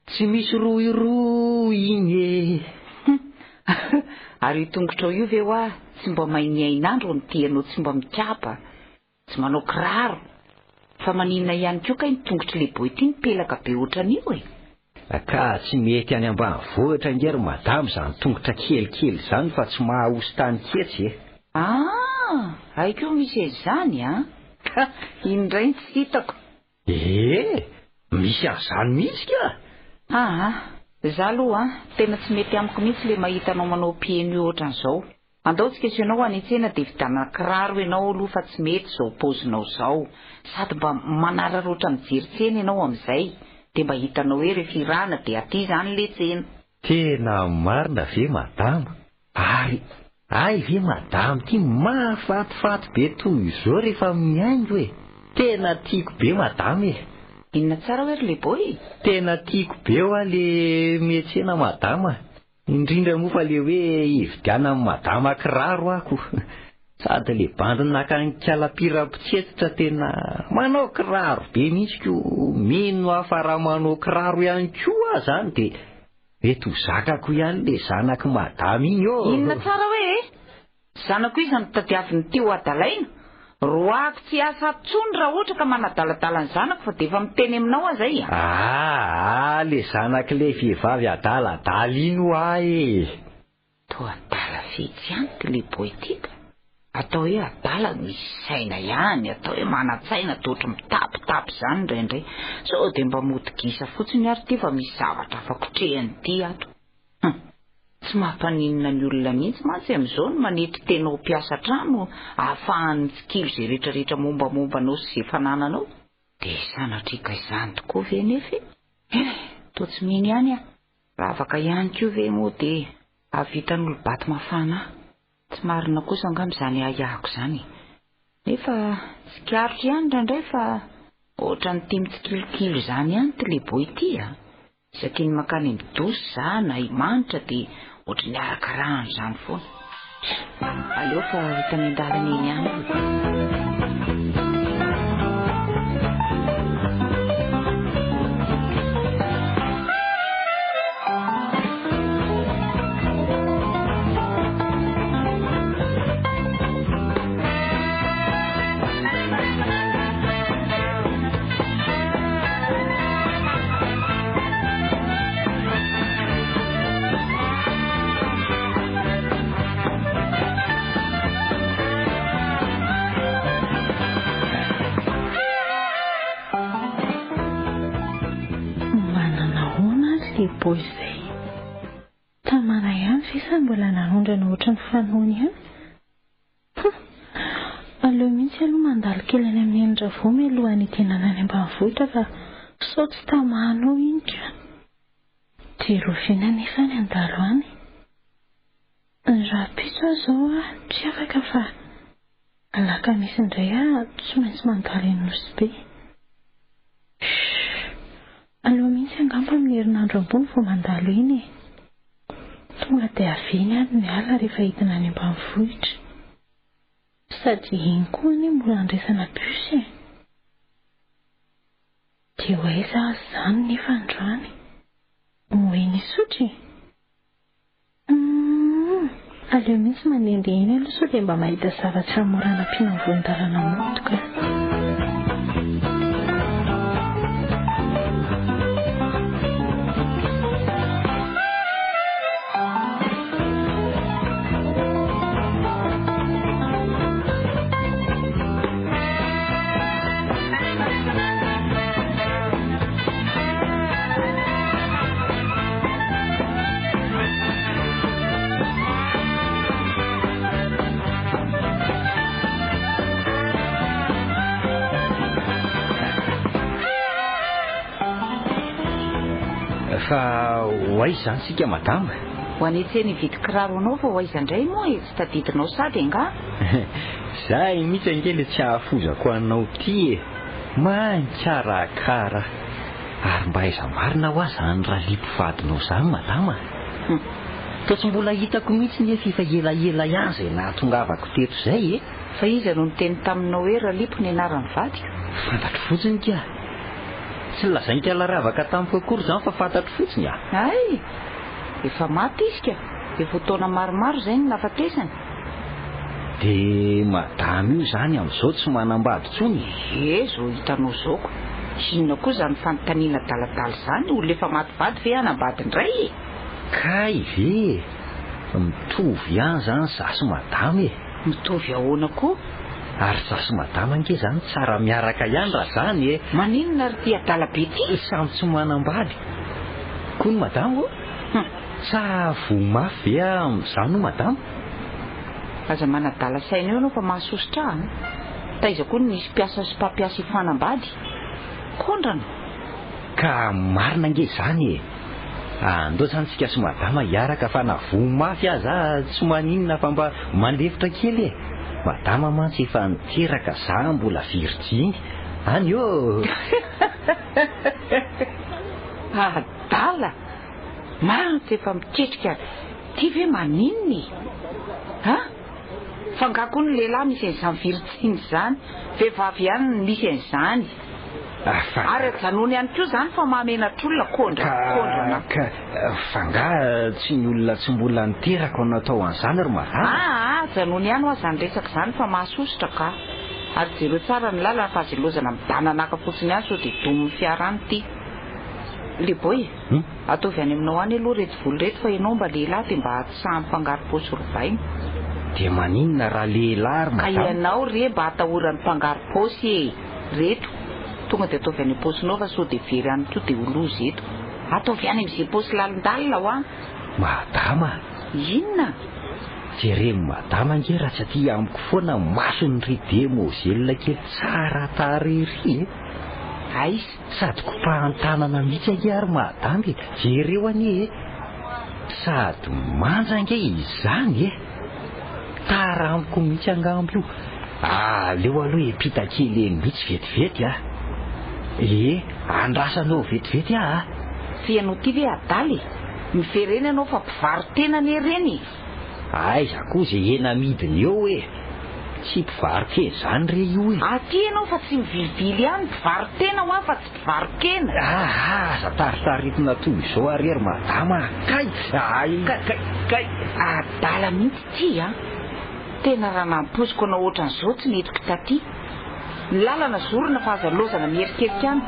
tsy misy rohy rohy iny e! Ary io tongotrao io ve hoa tsy mba mahay miain'andro no tianao tsy mba mikapa? Tsy manao kiraro. Fa maninona ihany koa kay ny tongotr'i le boy ty mipelaka be otran'io e? Ka tsy mety any ambanivohitra ange ry madama izany tongotra kelikely izany fa tsy mahaosy tany ketsy e! Ah! Hay koa misy an'izany an! Ka iny indray no tsy hitako. Ee! Misy an'izany mihitsy ka! Aa! Za aloha an, tena tsy mety amiko mihitsy le mahita anao manao pieds nus ohatran'izao. Andao tsika sy ianao any an-tsena dia vidianana kiraro ianao aloha fa tsy mety izao paozinao izao. Sady mba manararaotra mijery tsena ianao amin'izay dia mba hitanao hoe rehefa irahana dia aty izany le tsena. Tena marina ve madama? Ary hay ve madama ity mahafatifaty be toy izao rehefa mihaingo e! Tena tiako be madama e! Inona tsara hoe ry le boy e? Tena tiako be hoa le miantsena madama. Indrindra moa fa le hoe hividianan'i madama kiraro aho ko. Sady le bandy naka an'i Kalapira mpitsetitra tena manao kiraro be mihitsy ko, mino aho fa raha manao kiraro ihany koa aho zany de mety ho zakako ihany le zanak'i madama iny ô! Inona tsara hoe e? Zanako iza no tadiaviny ity ho adalaina? Roahako tsy hiasa ato tsony raha ohatra ka manadaladala ny zanako fa dia efa miteny aminao aho zay a! Aa le zanak'ilay vehivavy adaladala iny hoa e! Toa adala fetsy ihany ity le boy ity ka! Atao hoe adala misy saina ihany, atao hoe manan-tsaina toa ohatry mitapitapy izany indraindray. Sao dia mba mody gisa fotsiny ary ity fa misy zavatra hafa kotrehiny ity ato. Hum. Tsy mampaninona ny olona mihitsy mantsy amin'izao ny manetry tena ho mpiasa trano ahafahany mitsikilo izay rehetrarehetra mombamomba anao sy izay fanananao. Dia sanatria ka izany tokoa ve nefa e? Eh, toa tsy mino ihany aho. Ravaka ihany koa ve moa dia hahavitan'olo-bato mafana ahy? Tsy marina kosa angamba izany ahiahiko izany e. Nefa tsikaritro ihany indraindray fa ohatran'ny tia mitsikilokilo izany ihany ity leboy ity a! Isaky ny mankany amin'ny douche za na i Manitra dia ohatran'ny arakarahana izany foana. Aleo fa hita any an-dalana eny ihany aloha. Manana ahoana ary le boy zay? Tamana ihany ve sa mbola nanondrana ohatran'ny fanaony ihany? Hum! Aleo mihitsy aloha mandalo kely any amin'i Neny Ravo mialohan'ny hidenana any ambanivohitra fa sao tsy tamana ao iny ka! Dia rahoviana anefa ny handalo any? Ny rahampitso aho izao tsy afaka fa alakamisy indray aho tsy maintsy mandalo eny Nosy Be. Shh! Aleo mihitsy angamba amin'ny herinandro ambony vao mandalo eny e! Tonga dia avy eny ary miala rehefa hidina any ambanivohitra. Sady iny koa anie mbola andraisana bus e! Dia ho aiza aza izany nefa androany? Ho eny Isotry e? Humm! Aleo mihitsy mandehandeha eny aloha sao dia mba mahita zavatra mora hanampiana ny voan-dalana mody ka. Fa ho aiza izany isika madama? Ho any an-tsena hividy kiraro anao fa ho aiza indray moa e, tsy tadidinao sady angaha? Zay mihitsy ange le tsy hahafozako anao ty e! Mankarakara! Ary mba aiza marina hoa zany Ralipo vadinao zany madama? Toa tsy mbola hitako mihitsy nefa efa elaela ihany izay nahatongavako teto izay e! Fa iza no niteny taminao hoe Ralipo ny anaran'ny vadiko? Fantatro fotsiny ka! Tsy nolazain'ikala Ravaka tamiko akory izany fa fantatro fotsiny a! Hay! Efa maty izy ka! Efa ho taona maromaro izay no nahafatesany. Dia madama io izany amin'izao tsy manambady intsony? Ie, izao hitanao izao ko! Inona koa izany fanontaniana adaladala izany? Olona efa maty vady ve hanambady indray e? Kay ve e! Mitovy ihany izany izaho sy madama e! Mitovy ahoana koa? Ary izaho sy madama ange izany tsara miaraka ihany raha izany e! Maninona ary ity adala be ity? Samy tsy manambady koa ny madama ô? Hum. Sa voa mafy ve aho amin'izany hoy madama? Aza manadala saina eo ianao fa mahasosotra ahy an! Taiza koa no nisy mpiasa sy mpampiasa hifanambady? Kondrana! Ka marina ange izany e! Andao izany tsika sy madama hiaraka fa na voa mafy aza aho tsy maninona fa mba mandefitra kely e! Madama mantsy efa niteraka za mbola virjiny any ô! Adala! Mantsy efa miketrika ty ve maninona e? Ha? Fa nga koa ny lehilahy misy an'izany virjiny izany, vehivavy ihany no misy an'izany. Ary ajanony ihany koa izany fa mahamenatr'olona kondra kondrana. Ka fa nga tsy ny olona tsy mbola niteraka no natao an'izany ry madama? Aa ajanony ihany hoa izany resaka izany fa mahasosotra ka. Ary jereo tsara ny lalana fa aza ilozana midananaka fotsiny ihany sao dia domin'ny fiara any ity. Le boy, ataovy any aminao any aloha ireto vola ireto fa ianao mba lehilahy dia mba tsy sahy mpangarom-paosy robaina. Dia maninona raha lehilahy ry Ka madama? ianao re mba atahoran'ny mpangarom-paosy e! Reto, tonga dia ataovy any am-paosinao fa sao dia very any koa dia ho loza eto. Ataovy any amin'izay paosy lalindalina hoa. Madama! Inona? Jeren'i madama ange raha tsy aty amiko foana mason'ry demoiselle kely tsara tarehy ry e! Aiza? Sady kopahan-tanana mihitsy ange ary madama e! Jereo anie e! Sady manja ange izany e! Tara amiko mihitsy angamba io. Aleo aloha hiampita kely eny mihitsy vetivety a! Ee, andrasana eo vetivety aho a! Fa ianao ity ve adala e? Miverena ianao fa mpivaro-tena anie ireny e! Aiza koa izay hena amidiny eo e! Tsy mpivaro-kena izany re io e! Aty ianao fa tsy mivilivily ihany, mpivaro-tena hoa fa tsy mpivaro-kena! Aa aza taritaritina toy izao ary ry madama a! Kay! Ay! Kay! Kay! Kay! Adala mihitsy ity a! Tena raha nampoiziko anao ohatran'izao tsy nentiko taty. Ny lalana zorina fa aza lozana miherikerika any.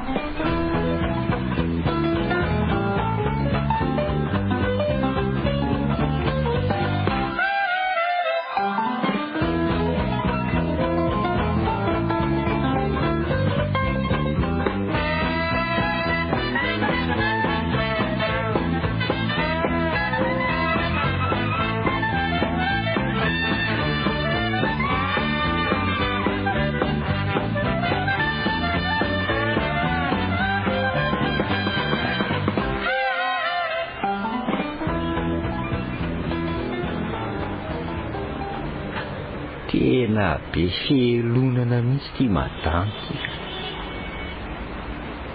Tena be fihelonana mihitsy ity madame ity.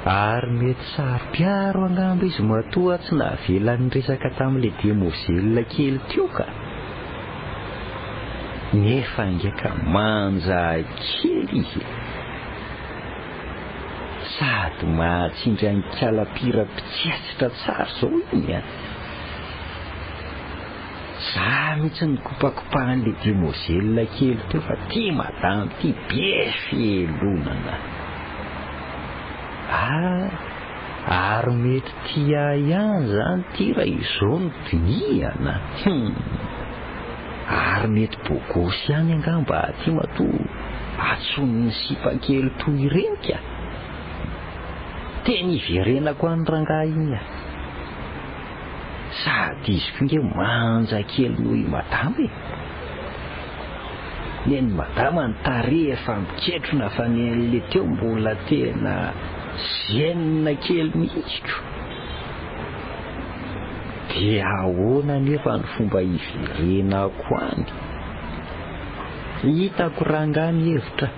Ary mety saro-piaro angamba izy matoa tsy navela niresaka tamin'ilay demoiselle kely teo ka. Nefa ange ka manja kely izy e! Sady mahatsindry an'ikala pira-pitsetsitra tsara izao iny an! Za mihitsy nikopakopahan'ilay demoiselle kely teo fa ty madame ty be fihelonana. Ah! Ary mety tia ahy ihany izany ity raha izao no dinihana. Hum! Ary mety bogosy ihany angamba aty matoa antsoin'ny sipa kely toy ireny ka! Tena hiverenako any rangahy iny ah! Sady izy koa nge manja kely noho i madama e! Nen'i madama ny tarehy efa miketrona fa nen'le teo mbola tena zen kely mihitsy ko! Dia ahoana anefa ny fomba hiverenako any? Hitako rangahy ny hevitra.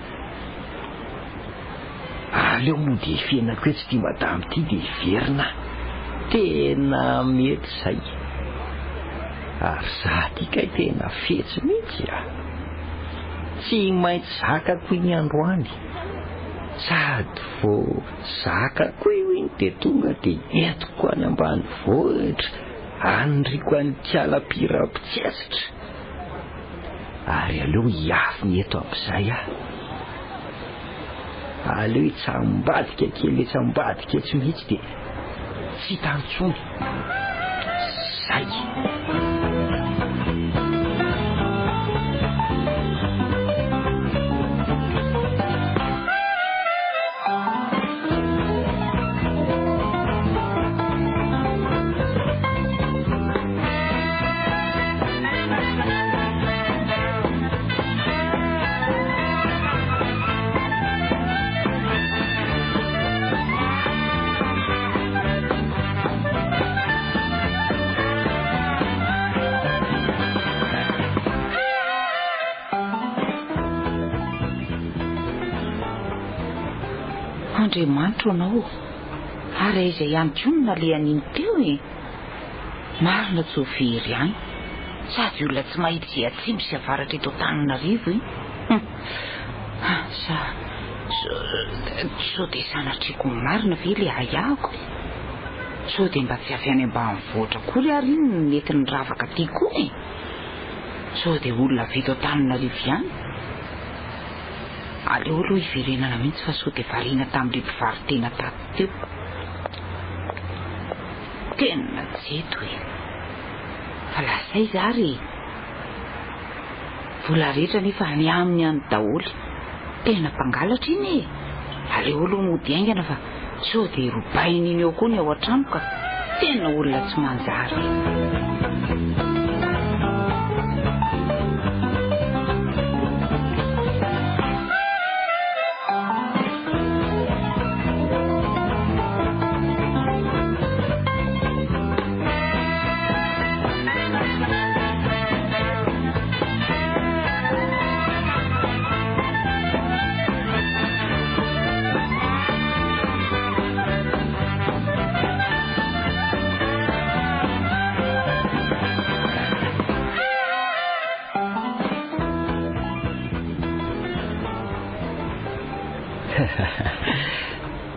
Aleo mody efenako etsy ity madama ity dia hiverina aho. Tena mety izay. Ary za ty kay tena fetsy mihitsy a! Tsy maintsy zakako iny androany. Sady vao zakako io iny dia tonga dia entiko any ambanivohitra, aniriako any Kialapira mpitsetsitra. Ary aleo hiafina eto amin'izay aho. Aleo hitsambadika kely etsy ambadika etsy mihitsy dia tsy hita intsony. Zay. Andriamanitro anao, ary aiza ihany koa no nalehan'iny teo e? Marina tsy ho very any. Sady olona tsy mahita izay atsimo sy avaratra eto Antananarivo iny. Hum. Sa, sao dia sanatriako marina ve ilay ahiahiko e? Sao dia mba tsy avy any ambanivohitra akory ary iny no nety niravaka aty koa e? Sao dia olona avy eto Antananarivo ihany? Aleo aloha hiverenana mihitsy fa sao dia variana tamin'ilay mpivaro-tena tato teo. Tena tsy eto e! Fa lasa aiza ary e? Vola rehetra anefa any aminy any daholo. Tena mpangalatra iny e! Aleo aloha mody haingana fa sao dia robainy iny eo koa ny ao an-trano ka. Tena olona tsy manjary e!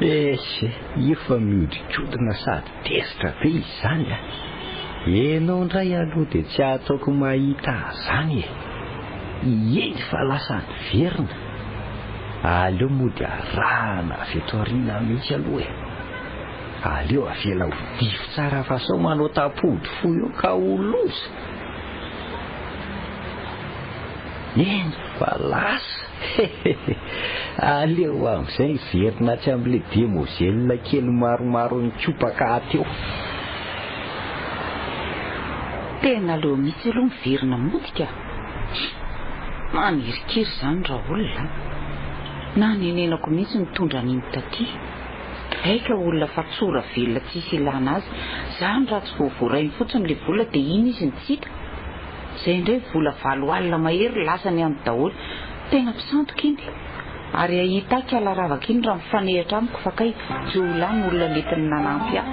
Esy, io fa mihodinkodina sady tezitra be izy izany a! Enao indray aloha dia tsy ataoko mahita azany e! Eny fa lasa niverina. Aleo mody arahana avy eto aoriana mihitsy aloha e! Aleo avela ho dify tsara fa sao manao tampody fo eo ka ho loza! Eny fa lasa! Hehehe! Aleo amin'izay miverina atsy amin'ilay demoiselle kely maromaro nikopaka ato eo. Tena aleo mihitsy aloha miverina mody ka! Manirikiry izany raolona a! Nanenenako mihitsy nitondra an'iny taty. Aika olona fa tsora velona tsisy ilana azy. Zany raha tsy vao voarainy fotsiny le vola dia iny izy no tsy hita. Zay indray vola 8 alina mahery lasany any daholo. Tena mpisandoka iny. Ary hahita ahy kala ravaka iny raha mifanehatra amiko fa kay jiolahy no olona nentiny nanampy ahy.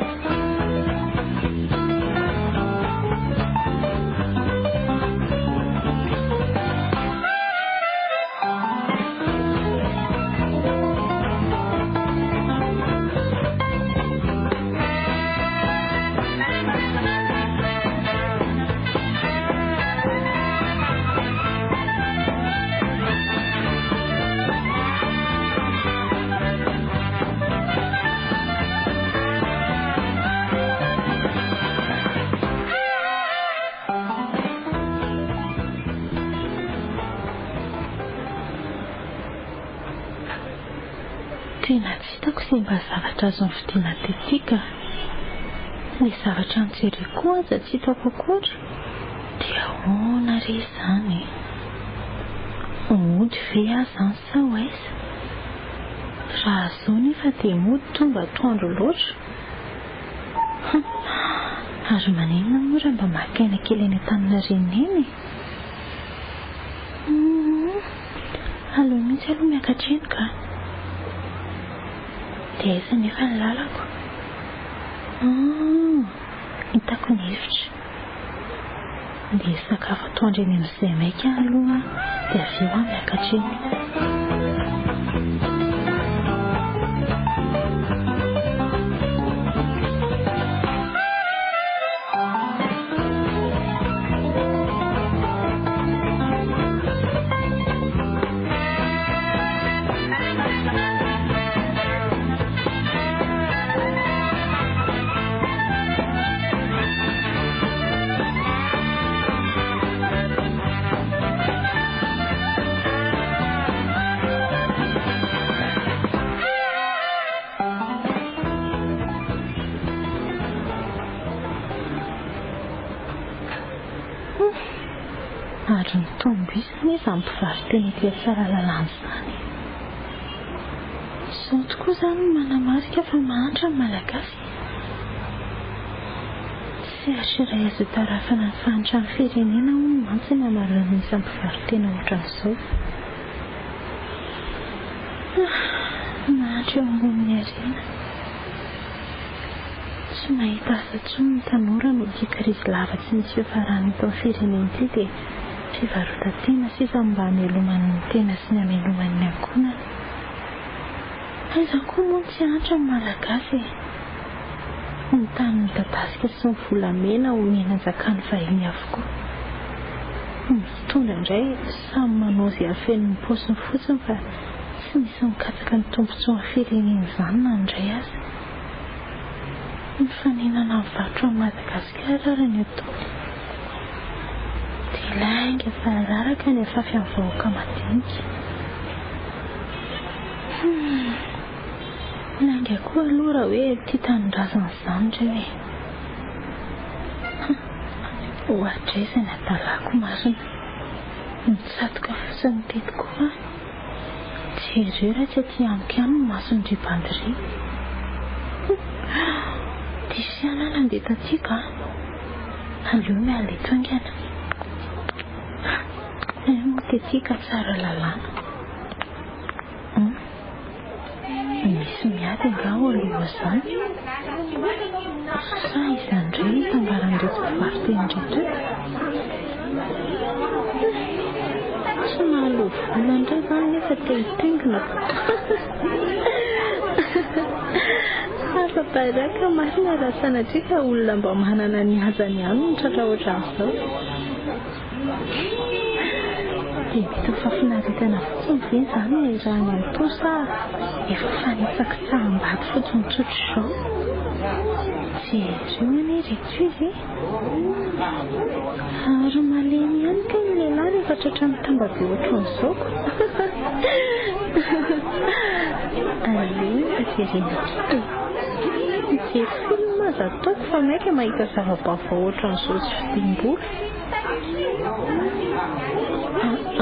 Tena tsy hitako izay mba zavatra azo novidiana tety ka. Ilay zavatra nojereko koa aza tsy hitako akory. Dia ahoana re izany e? Mody ve aho izany sa ho aiza? Raha izao nefa dia mody tonga atoandro loatra. Hum! Ary maninona moa raha mba maka aina kely eny Antaninarenina eny e? Humm, aleo mihitsy aloha miakatra eny ka. Dia aiza anefa ny lalako? Humm, hitako ny hevitra. Andeha hisakafo atoandro eny amin'izay maika aho aloha dia avy eo aho miakatra eny. Ary nitombo isa anie izany mpivaro-tena ety Tsaralalàna izany e! Izao tokoa izany no manamarika fa mahantra ny Malagasy e! Sehatra iray azo itarafana ny fahantran'ny firenena hono mantsy ny hamaroan'ny isan'ny mpivaro-tena ohatran'izao. Ah! Mahantra eo ambonin'ny harena. Tsy mahita asa intsony ny tanora noho ity krizy lava tsy misy fiafarany eto amin'ny firenena ity dia fivarotan-tena sisa no mba hamelomany ny tena sy ny hamelomany ny ankohonany. Aiza koa moa tsy hahantra ny Malagasy e! Ny tany midadasika sy ny volamena omena anjakan'ny vahiny avokoa. Ny mpitondra indray samy manao izay hafeno ny paosiny fotsiny fa tsy misy mikatsaka ny tombontsoan'ny firenena izany na ny iray aza. Mifaninana amin'ny varotra amin'i Madagasikara ary ny atao. Dia lainga fa raraka ny afafy amin'ny vahoaka madinika. Humm. Lainga koa aloha raha hoe tia tanindrazana izany ireo e. Hum. Ohatray izay nadalako marina. Nitsatoka fotsiny teto koa aho. Jereo raha tsy aty amiko ihany ny mason'dry bandy ry. Hum. Diso ihany aho nandeha taty ka. Aleo miala eto haingana. Hay moa tety ka tsara lalàna. Hum. Misy miady angaha ao aloha izany? Sa iza indray no itambaran'ireto mpivaro-tena ireto eto? Tsy mahaloa vola indray izany nefa te hitaingina ko. Afa-baraka marina raha sanatria ka olona mba manana ny hajany ihany no tratra ohatran'izao. Dia mety ho fahafinaretana fotsiny ve izany no iarahany amin'i Toa sa efa fanitsakitsaham-bady fotsiny tsotra izao? Jereo anie ireto izy e! Ary malemy ihany kay ny lehilahy rehefa tratran'ny tambabe ohatran'izao ko! Aleo mba jerena kely e! Mijery film aza ataoko fa maika mahita zava-baovao ohatran'izao tsy vidiam-bola.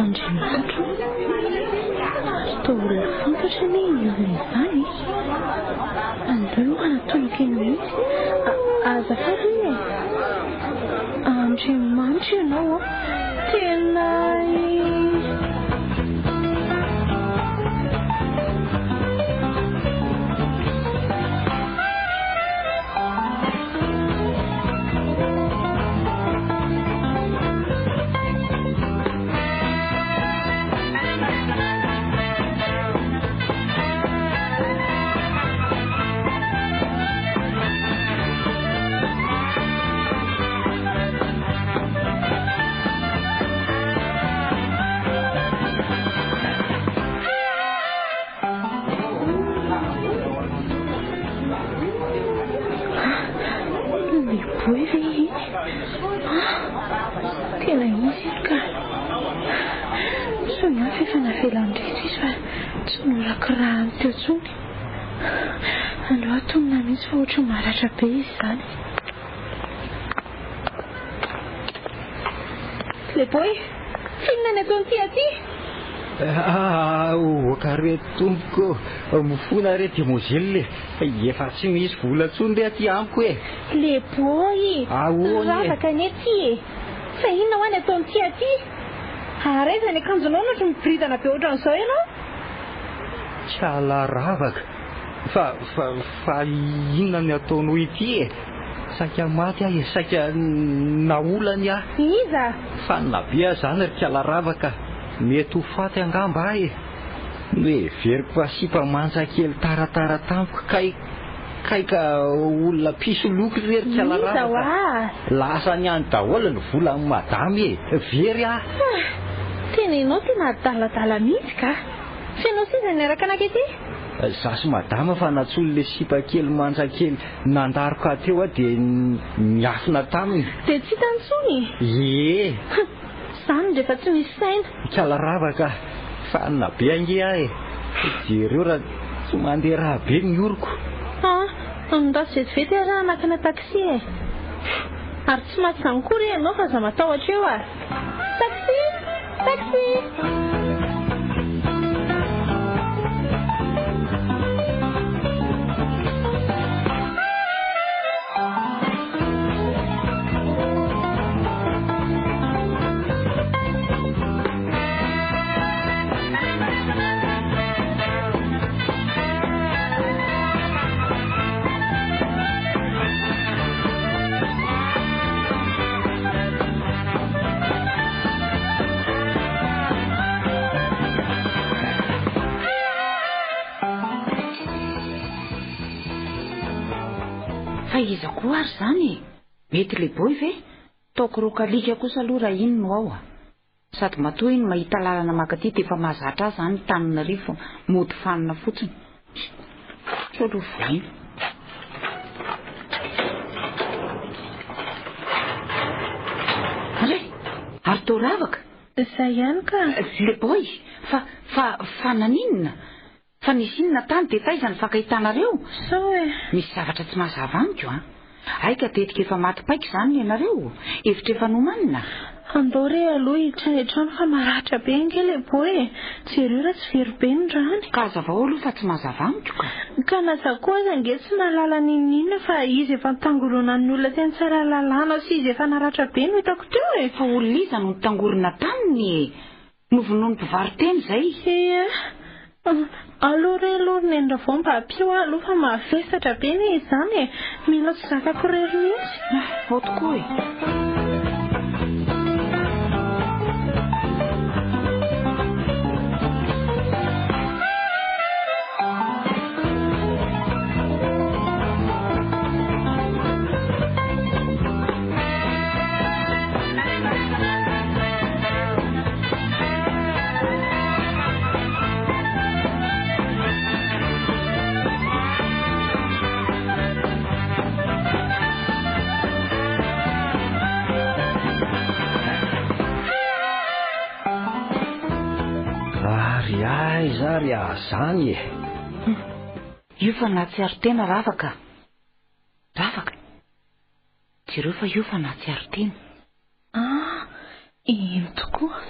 Andriamanitra o! Ary toa olona fantatra anie iny olona izany e! Aleo hanatonako eny mihitsy. Azafady anie e! Andriamanitra ianao an! Tena e! Le boy ve iny? Ah, tena izy iny ka. Soa ihany fa efa navelan'ny rehetra izy fa tsy norakirahany teo intsony. Aleo atonina mihitsy fa ohatran'ny maratra be izy izany. Le boy, f'inona ny ataon'ity aty? Ah, oka re tompoko, mifona re demoiselle e. Efa tsy misy vola intsony re aty amiko e. Le boy, Ahoana e? ravaka anie ty e. Fa inona hoa ny ataon'ity aty? Ary aiza ny akanjonao no ohatry miboridana be ohatran'izao ianao? Tsy ala ravaka. Fa, fa, fa inona ny ataonao ity e? Saika maty aho e, saika naolany aho. Iza? Fanina be aho izany ry kala ravaka. Mety ho faty angamba aho e. Noheveriko fa sipa manja kely taratara tampoka kay, kay ka olona mpisoloky re ry kala Iza ravaka. hoa? Lasa any any daholo ny volan'ny madama e. Very aho. Ah, tena ianao tena adaladala mihitsy ka. Fa ianao sy iza niaraka naka ety? Za sy madama fa nantsoin'ilay le sipa kely manja kely nandaroka teo aho dia niafina taminy. Dia tsy hitany intsony? Ie. Izany rehefa tsy misy saina. Kala ravaka, fanina be ange aho e. Jereo raha tsy mandeha raha be ny oroko. Ah, andraso vetivety aho raha nakana taxi e. Ary tsy maty izany koa re ianao fa aza matahotra eo ah. Taxi! Taxi! Fa iza koa ary izany e? Mety le boy ve? Taoko rokalika kosa aloha raha iny no ao a. Sady matoa iny mahita lalana mankaty dia efa mahazatra ahy izany Tananarivo mody fanina fotsiny. Sao aloha voaina. Re! Ary toa ravaka? Izay ihany ka. Le boy, fa, fa, fa naninona? Fa nisy inona tany dia taiza ny fankahitanareo? Sao e. Misy zavatra tsy mazava amiko an. Hay ka tetika efa maty paika izany ny anareo? Hevitra efa nomanina? Andao re aloha hiditra any an-trano fa maratra be ange le boy e. Jereo raha tsy very be ny rany. Ka hazavao aloha fa tsy mazava amiko ka. Ka na za koa aza ange tsy nahalala n'inon'inona fa izy efa nitangoronan'ny olona teny Tsaralalàna sy izy efa naratra be no hitako teo e. Fa olona iza no nitangorona taminy e? Novonoin'ny mpivaro-tena izay. Ie. Aleo re aloha ry Neny Ravao mba ampio aho aloha fa mavesatra be anie izany e. Mila tsy zakako irery mihitsy. Ao tokoa e. Ary aiza ary aho zany e? Io fa nahatsiaro tena Ravaka. Ravaka. Jereo fa io fa nahatsiaro tena. Ah, eny tokoa.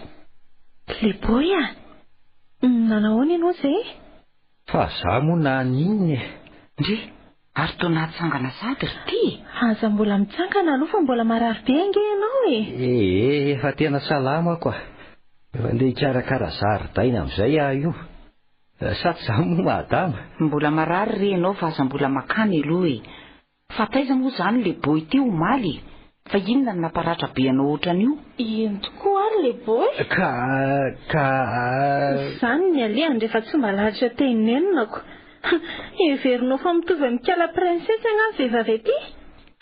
Le boy ah! Nanahoana ianao izay? Fa za moa naninona e? Ndry, ary toa nahatsangana sahady ry ty e! Aza mbola mitsangana aloha fa mbola marary be ange ianao e! Ee, efa tena salama aho ka. Efa ndeha hikarakara zaridaina amin'izay aho io. Sa tsy izany moa madama? Mbola marary re ianao fa aza mbola makany aloha e! Fa taiza moa izany le boy ity omaly e? Fa inona no namparatra be anao ohatran'io? Eny tokoa ary le boy. Ka, ka. Izany ny alehany rehefa tsy mba lahatra tenenako. Heverinao fa mitovy amin'i Kala Princesse angaha ny vehivavy aty?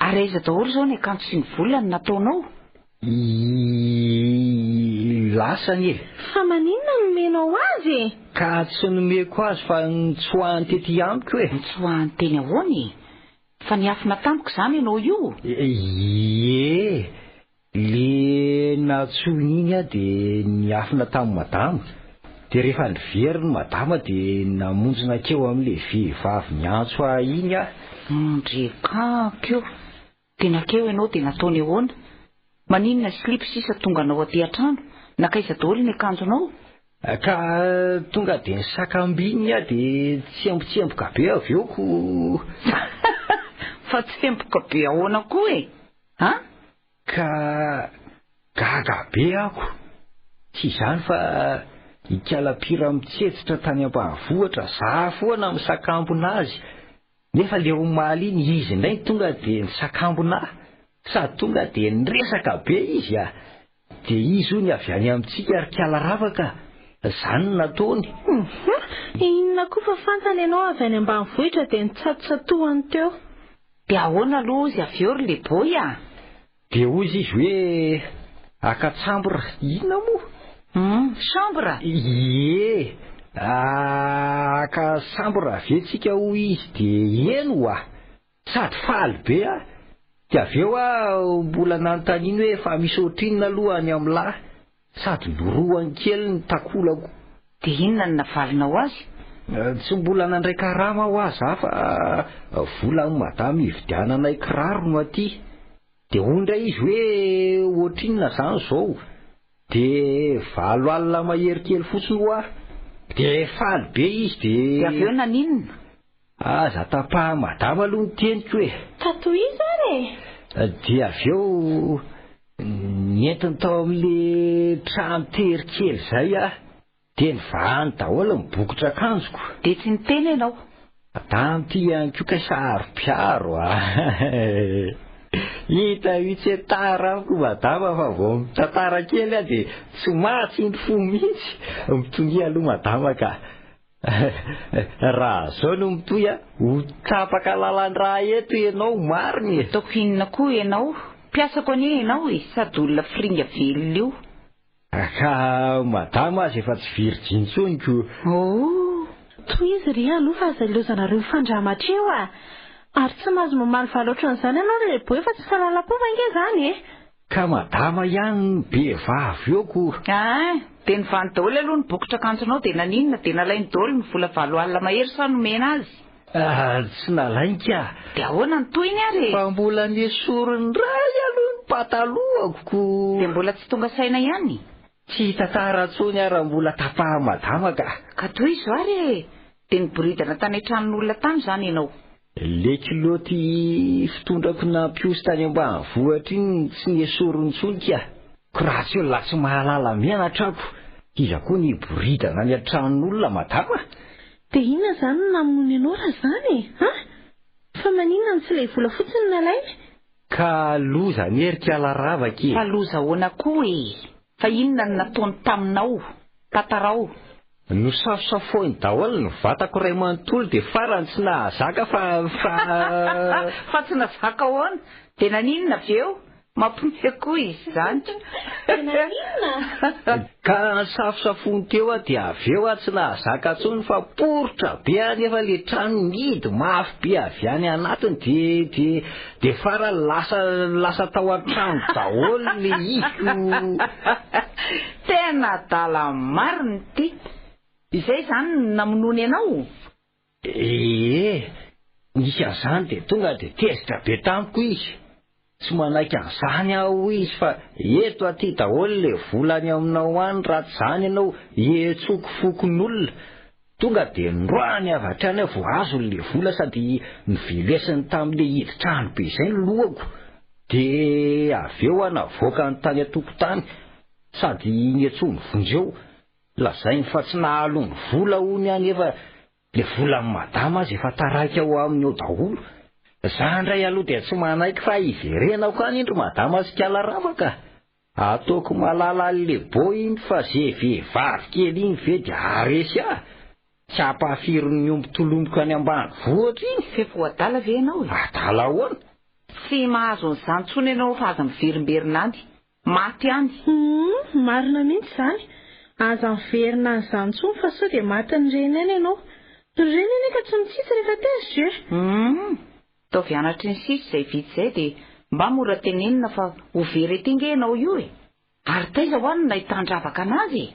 Ary aiza daholo izao ny akanjo sy ny vola no nataonao? Lasa anie. Fa maninona no nomenao azy e? Ka tsy nomeko azy fa nitsoahany tety amiko e. Nitsoahany teny ahoana e? Fa niafina tamiko izany ianao io? Ie, le nantsoiny iny aho dia niafina tamin'i madama. Dia rehefa niverina madama dia namonjy nankeo amin'ilay vehivavy niantso ahy iny aho. Ndrekako io. Dia nankeo ianao dia nataony ahoana? Maninona slip sisa tonga anao aty an-trano? Nankaiza daholo ny akanjonao? Ka tonga dia nisakambininy aho dia tsembotsemboka be avy eo ko. Fa tsemboka be ahoana koa e? An? Ka gaga be aho. Tsy izany fa Ikalapira mitsetsitra tany ambanivohitra, za foana misakambina azy. Nefa le omaly iny izy indray no tonga dia nisakambina ahy. Sady tonga dia niresaka be izy a! Dia izy hono avy any amintsika ry kala ravaka a! Zany no nataony. Hum! Inona koa fa fantany ianao avy any ambanivohitra dia nitsatotsatohany teo. Dia ahoana aloha ozy avy eo ry leboy a? Dia hozy izy hoe haka chambre, inona moa? Hum, chambre? Ie, haka chambre ve tsika hoy izy dia eny ho'a. Sady faly be aho. Dia avy eo aho mbola nanontaniany hoe fa misy ohatrinona aloha any amin'lah? Sady norohany kely ny takolako. Dia inona no navalinao azy? Tsy mbola nandray karama hoa za fa vola an'i madama hividiananay kiraro no aty. Dia hoy indray izy hoe ohatrinona izany izao? Dia 80 mahery kely fotsiny hoa. Dia faly be izy dia. Dia avy eo naninona? Aza tapahan'i madama aloha ny teniko e! Ka tohizo ary e! Dia avy eo nentiny tao amin'ilay trano tery kely izay aho. Dia nivahany daholo ny bokotr'akanjoko. Dia tsy niteny ianao? Madame ty ihany koa kay saro-piaro a! Hita mihitsy hoe tara amiko madama fa vao mitantara kely aho dia tsy mahatsindry fo mihitsy. Mitonia aloha madama ka. Raha zao no mitohy a, ho tapaka lalan-drà eto ianao marina e! Ataoko inona koa ianao? Mpiasako anie ianao e, sady olona firinga velona io. Ka madama aza efa tsy virjiny intsony ko. Oh! Tohizo ry aloha fa aza ilaozanareo mifandramatra eo a! Ary tsy mahazo mamalivaly ohatran'izany ianao ry Reboe fa tsy fahalalam-pomba ange izany e! Ka madama ihany no be vavy eo ko. Aa! Dia nivany daholo aloha ny bokotr'akanjonao dia naninona dia nalainy daholo ny vola 80 mahery sa nomena azy? Ah, tsy nalainy ka. Dia ahoana ny tohiny ary e? Fa mbola nesoriny indray aloha ny patalohako ko. Dia mbola tsy tonga saina ihany? Tsy hitantara intsony aho raha mbola tapahan'i madama ka. Ka tohizo ary e! Dia niboridana tany an-tranon'olona tany izany ianao? Le kilaoty fitondrako nampiosy tany ambanivohitra iny tsy nesoriny intsony ka. Ko raha tsy olona tsy mahalala mianatra aho ko, iza koa ny hiboridana any an-tranon'olona madama? Dia inona izany no namonoany anao raha izany e? An? Fa maninona no tsy ilay vola fotsiny no nalainy? Ka loza anie ry kala ravaka e! Fa loza ahoana koa e? Fa inona no nataony taminao? Tantarao. Nosafosafoiny daholo ny vatako iray manontolo dia farany tsy nahazaka fa fa. Fa tsy nahazaka ahoana? Dia naninona avy eo? Mampiomehy koa izy izany. Tena inona? Ka nisafosafoany teo aho dia avy eo aho tsy nahazaka intsony fa poritra be aho nefa ilay trano nihidy mafy be avy any anatiny dia dia dia farany lasa lasa tao an-trano daholo ilay hidiko. Tena adala marina ity. Izay izany no namonoany anao? Ee, nisy an'izany dia tonga dia tezitra be tamiko izy. Tsy manaiky an'izany aho hoy izy fa eto aty daholo ilay vola any aminao any raha tsy izany ianao hiantsoako fokonolona. Tonga dia noroahany avy hatrany aho vao azony ilay vola sady novelesiny tamin'ilay hidin-trano be izay ny lohako. Dia avy eo aho navoakany tany an-tokotany sady niantsoany vonjeo. Lazainy fa tsy nahaloa ny vola hono aho nefa le volan'i madama aza efa taraiky ao aminy ao daholo. Za ndray aloha dia tsy manaiky fa hiverenako any iny ry madama sy kala rava ka. Ataoko malala an'le bo iny fa ze vehivavy kely iny ve dia haharesy ahy? Tsy ampahafirin'ny omby tolomiko any ambanivohitra iny. F'efa ho adala ve ianao e? Adala ahoana? Tsy mahazo an'izany intsony ianao fa aza miverimberina any. Maty any. Humm, marina mihitsy izany. Aza miverina any izany intsony fa sao dia matin'ny reny any ianao. Ny reny anie ka tsy mitsitsy rehefa tezitra e. Humm, ataovy anatry ny sisa izay vita izay dia mba mora tenenina fa ho very ety nge ianao io e. Ary taiza hoa no nahitan-dravaka anazy e?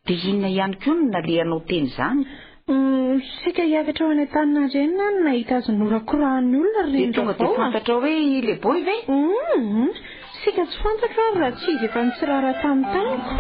Dia inona ihany koa no nalehanao teny izany? Humm, saika hiakatra ho any Antaninarenina aho no nahita azy norakorahan'ny olona ry Dia tonga dia Rendravaoa. fantatrao hoe i Leboy ve? Humm, saika tsy fantatro ary raha tsy izy efa nitsirara tamin'ny tamiko.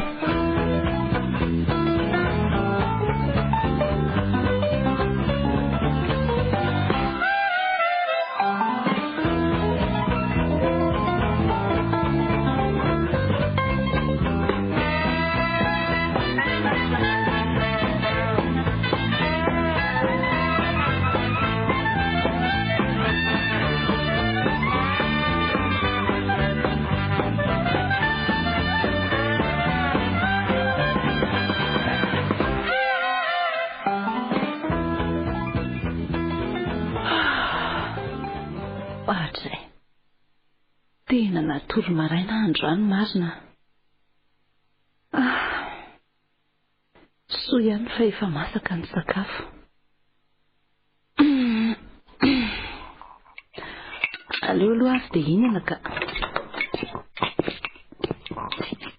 Ohatrizay. Tena natory maraina aho androany marina. Ah! Soa ihany fa efa masaka ny sakafo. Aleo aloha avy dia hihinana ka.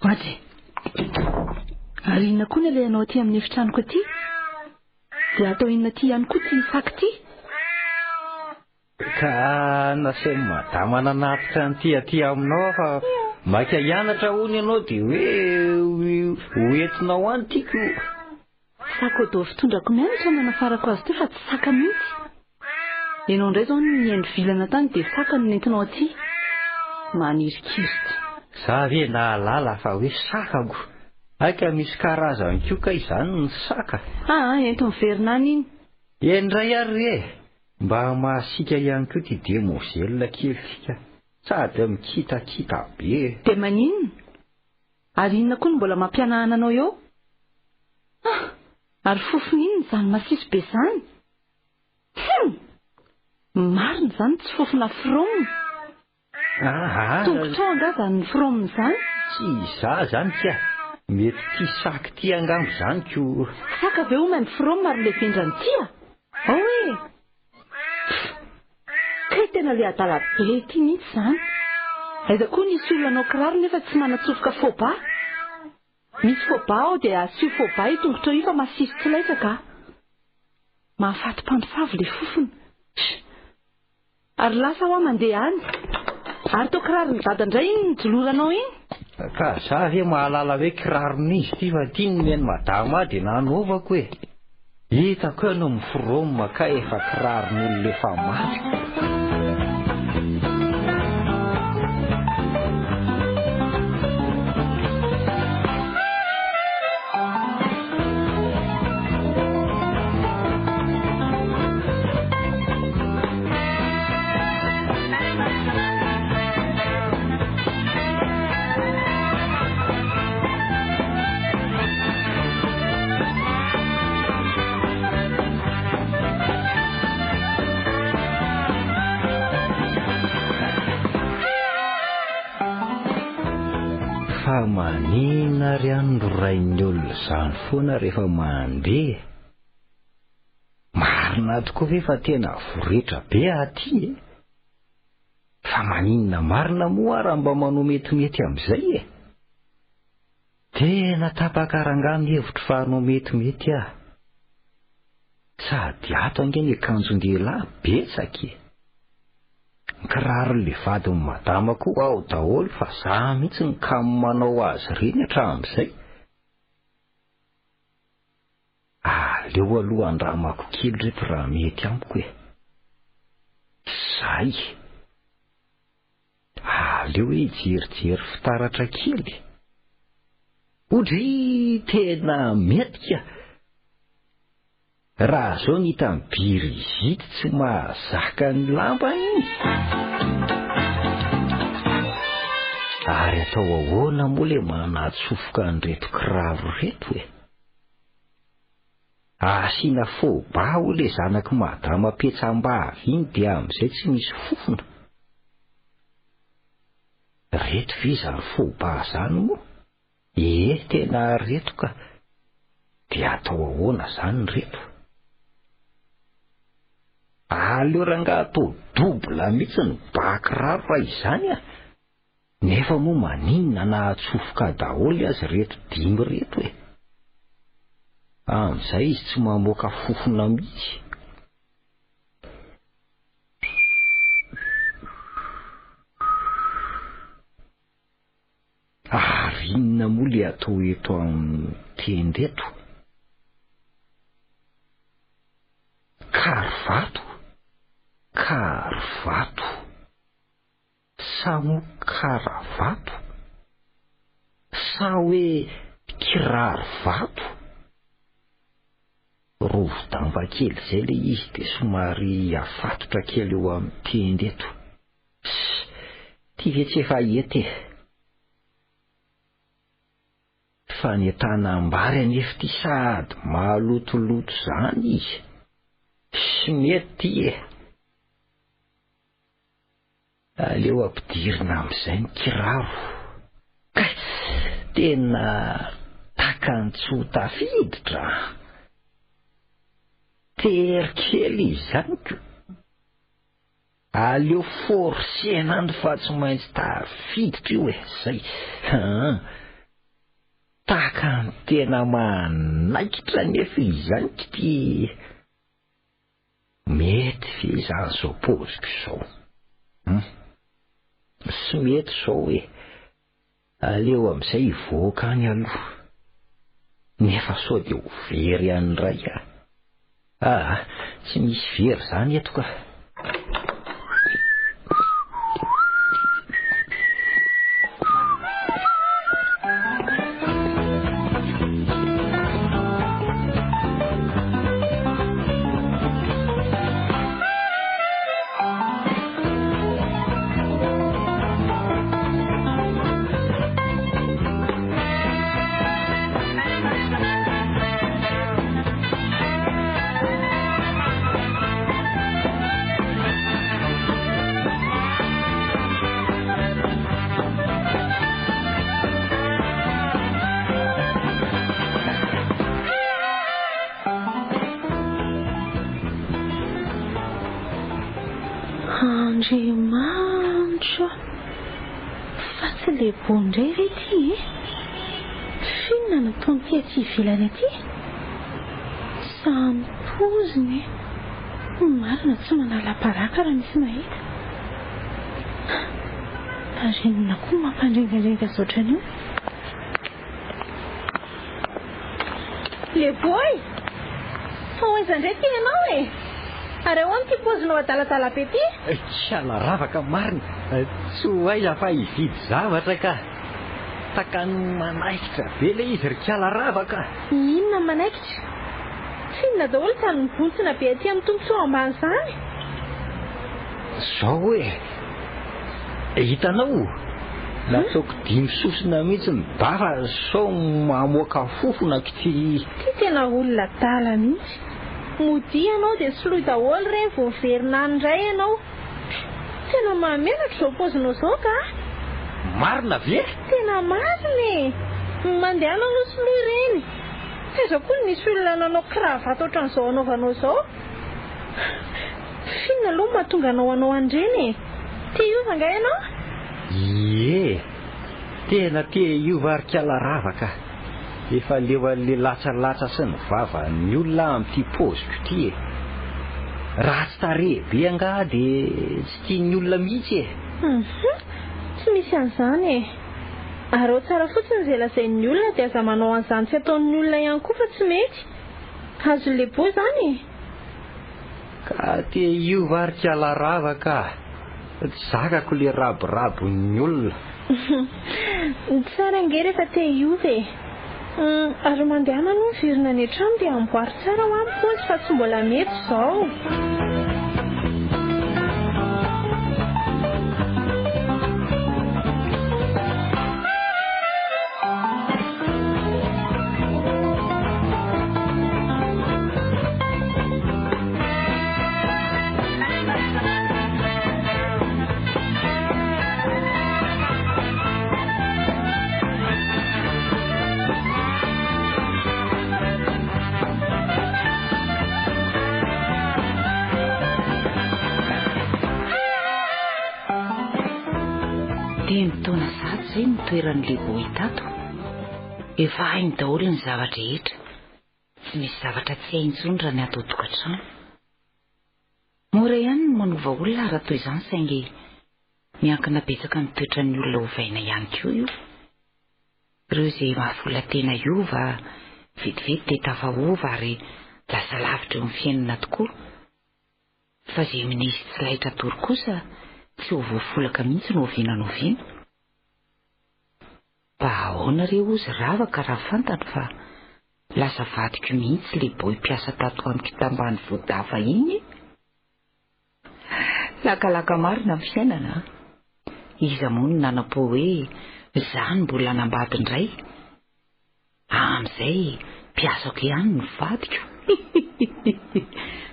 Ohatry. Ary inona koa ny alehanao aty amin'ny efitranoko aty? Dia atao inona aty ihany koa ity sac ity? Ka nasain'i madama nanatitra an'ity aty aminao aho fa maika hianatra hono ianao dia hoe ho entinao any tiako. Sac au dos fitondrako mianatra no nanafarako azy teo fa tsy saka mihitsy. Ianao indray izao no nihaino vilana tany dia saka no nentinao aty. Manirikiry. Za ve nahalala fa hoe sakako? Hay ka misy karazany koa kay izany ny saka. Aa, ento miverina any iny. Eny indray ary re e! Mba mahasiaka ihany koa ity demoiselle kely ity ka! Sady mikitakita be e! Dia maninona? Ary inona koa no mbola mampihanahana anao eo? Ah! Ary fofona inona izany masiso be izany? Hum! Marina izany tsy fofona from. Aa! Tongotrao angaha izany from izany? Tsy izaho izany ka! Mety ity sac ity angamba izany ko! Sac ve hoy maimbo from ary le vendrana ity a! Ao e! Pff! Kay tena le adala be ity mihitsy izany! Aiza koa nisy olona hanao kiraro nefa tsy manatsofoka faux bas? Misy faux bas ao dia asio faux bas io tongotrao io fa masiso tsy laitra ka! Mahafaty mpamosavy le fofona! Sh! Ary lasa hoa mandeha any. Ary toa kiraron'i dada indray iny nijoloranao iny? Ka za ve mahalala hoe kiraron'iza ity fa ity nomen'i madama ahy dia nanaovako e! Hitako eo no mi-from kay efa kiraron'olona efa maty. Fa maninona ary any ry rain'ny olona izany foana rehefa mandeha? Marina tokoa ve fa tena voretra be aty e? Fa maninona marina moa raha mba manao metimety amin'izay e? Tena tapaka rangahy ny hevitro fa hanao metimety aho. Sady ato ange ny akanjon-dehilahy betsaka e! Ny kiraron'ilay vadin'i madama koa ao daholo fa za mihitsy no kamo manao azy ireny hatramin'izay. Aleo aloha andramako kely reto raha mety amiko e! Zay! Aleo hoe hijerijery fitaratra kely. Odryy tena mety ka! Raha zao ny hitan'i Birizity tsy mahazaka ny lambany iny. Ary atao ahoana moa le manatsofoka an'ireto kiraro ireto e? Asiana faux bas hoy le zanak'i madama petsambavy iny dia amin'izay tsy misy fofona. Reto ve izany faux bas zany moa? Ee tena reto ka! Dia atao ahoana zany reto? Aleo rangaha atao double mihitsy ny ba kiraro raha izany a! Nefa moa maninona na atsofoka daholo aza ireto dimy ireto e! Amin'izay izy tsy mamoaka fofona mihitsy. Ary inona moa le atao eto amin'ny tenda eto? Karivato? Karivato. Sa moa karavato? Sa hoe kiraro vato? Rovi-damba kely izay le izy dia somary afatotra kely eo amin'ny tenda eto. Ss, ty ve tsy efa hety e? Fanentanam-bary anefa ity sady malotoloto zany izy. Ss, mety ty e! Aleo ampidirina amin'izay ny kiraro. Kay! Tena takany tsy ho tafiditra an! Tery kely izany ko! Aleo forcer-na any fa tsy maintsy tafiditra io e! Zay! Haa! Takany tena manaikitra anefa izany k'ity Mety ve izany izao paoziko izao? Hum. Tsy mety izao e. Aleo amin'izay hivoaka any aloha. Nefa sao dia ho very any indray aho. Aa, tsy misy very izany eto ka. Andriamanitra ô! Fa tsy le beau indray ve ity e? F'inona no ataon'ity aty ivelany aty? Samy poziny e! Ny marina tsy manala baraka raha misy mahita. Ary inona koa no mampandrengadrenga azy ohatran'io? Le boy! Fa ho aiza indray ity ianao e? Ary ahoana ity paozinao adaladala be ity? Kiala ravaka marina, tsy ho aiza fa hividy zavatra ka! Takany manaikitra be ilay izy ry kiala ravaka! Inona no manaikitra? Tsinona daholo izany mibontsina be aty amin'ny tongotrao ambany izany! Zao e! Hitanao? Nataoko dimy sosona mihitsy ny bafa sao mamoaka fofona k'ity. Ty tena olona adala mihitsy. Modia ianao dia soloy daholo ireny vao miverina any indray ianao. Tena mahamenatra izao paozinao izao ka! Marina ve? Tena marina e! Mandehana aloha soloy ireny. Taiza koa no nisy olona nanao cravate ohatran'izao anaovanao izao? F'inona aloha no mahatonga anao hanao an'ireny e? Te hiova angaha ianao? Ie! Tena te hiova ry kala ravaka a! Efa leo an'le latsalatsa sy ny vavan'ny olona aho amin'ity paoziko ity e! Ratsy tarehy be angaha dia tsy tian'ny olona mihitsy e! Hum! Tsy misy an'izany e! Araho tsara fotsiny izay lazain'ny olona dia aza manao an'izany tsy ataon'ny olona ihany koa fa tsy mety! Azon'i Lebo izany e! Ka te hiova ary kala ravaka a! Tsy zakako le rabirabon'ny olona. Tsara ange rehefa te hiova e! Ary mandehana aloha miverina any an-trano dia amboary tsara hoa ny paozy fa tsy mbola mety izao. Dimy taona sahady izay no toeran'i Leboy tato. Efa hainy daholo ny zava-drehetra. Tsy misy zavatra tsy hay intsony raha ny ato an-tokantrano. Mora ihany ny manova olona raha toy izany saingy miankina betsaka amin'ny toetran'ny olona ovaina ihany koa io. Ireo izay mahafola tena hiova vetivety dia tafaova ary lasa lavitra eo amin'ny fiainana tokoa. Fa izay minisy tsy laitra atory kosa tsy ho voafolaka mihitsy na oviana na oviana. Mba ahoana re ozy ravaka raha fantany fa lasa vadiko mihitsy le boy mpiasa tato amiko tambany vodafa iny e? Lakalaka marina ny fiainana a! Iza moa no nanam-po hoe za no mbola hanambady indray? Amin'izay mpiasako ihany no vadiko.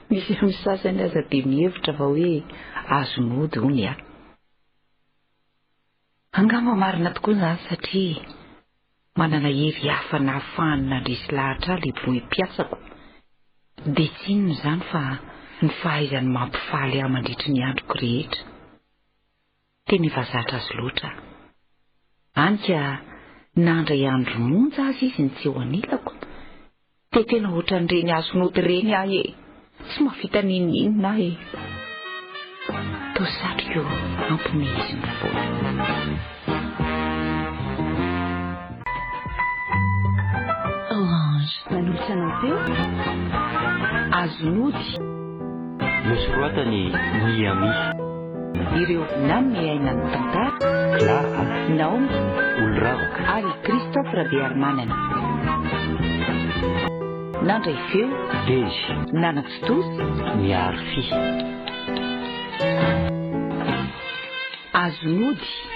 Misy amin'ny sasany aza dia mihevitra fa hoe azon'ody hono aho. Angamba marina tokoa izany satria manana hery hafa nahafahany nandresy lahatra ahy ilay boy mpiasako. Dia tsy inona izany fa ny fahaizany mampifaly ahy mandritry ny androko rehetra. Tena efa zatra azy loatra aho. Any ka nandray andro monja aza izy ny tsy eo anilako, dia tena ohatran'ireny azon'ody ireny aho e! Tsy mahavita n'inon'inona aho e! Toa satriko hampimeheziny foana. Orange. Manolotra anao teo. Azon'ody. Nosoratan'i Miami. Ireo nanome aina ny tantara. Clara. Naomy. Oloravaka. Ary Christophe Rabearimanana. Nandray feo. Dezy. Nanatontosa. Miaro fy. Azon'ody.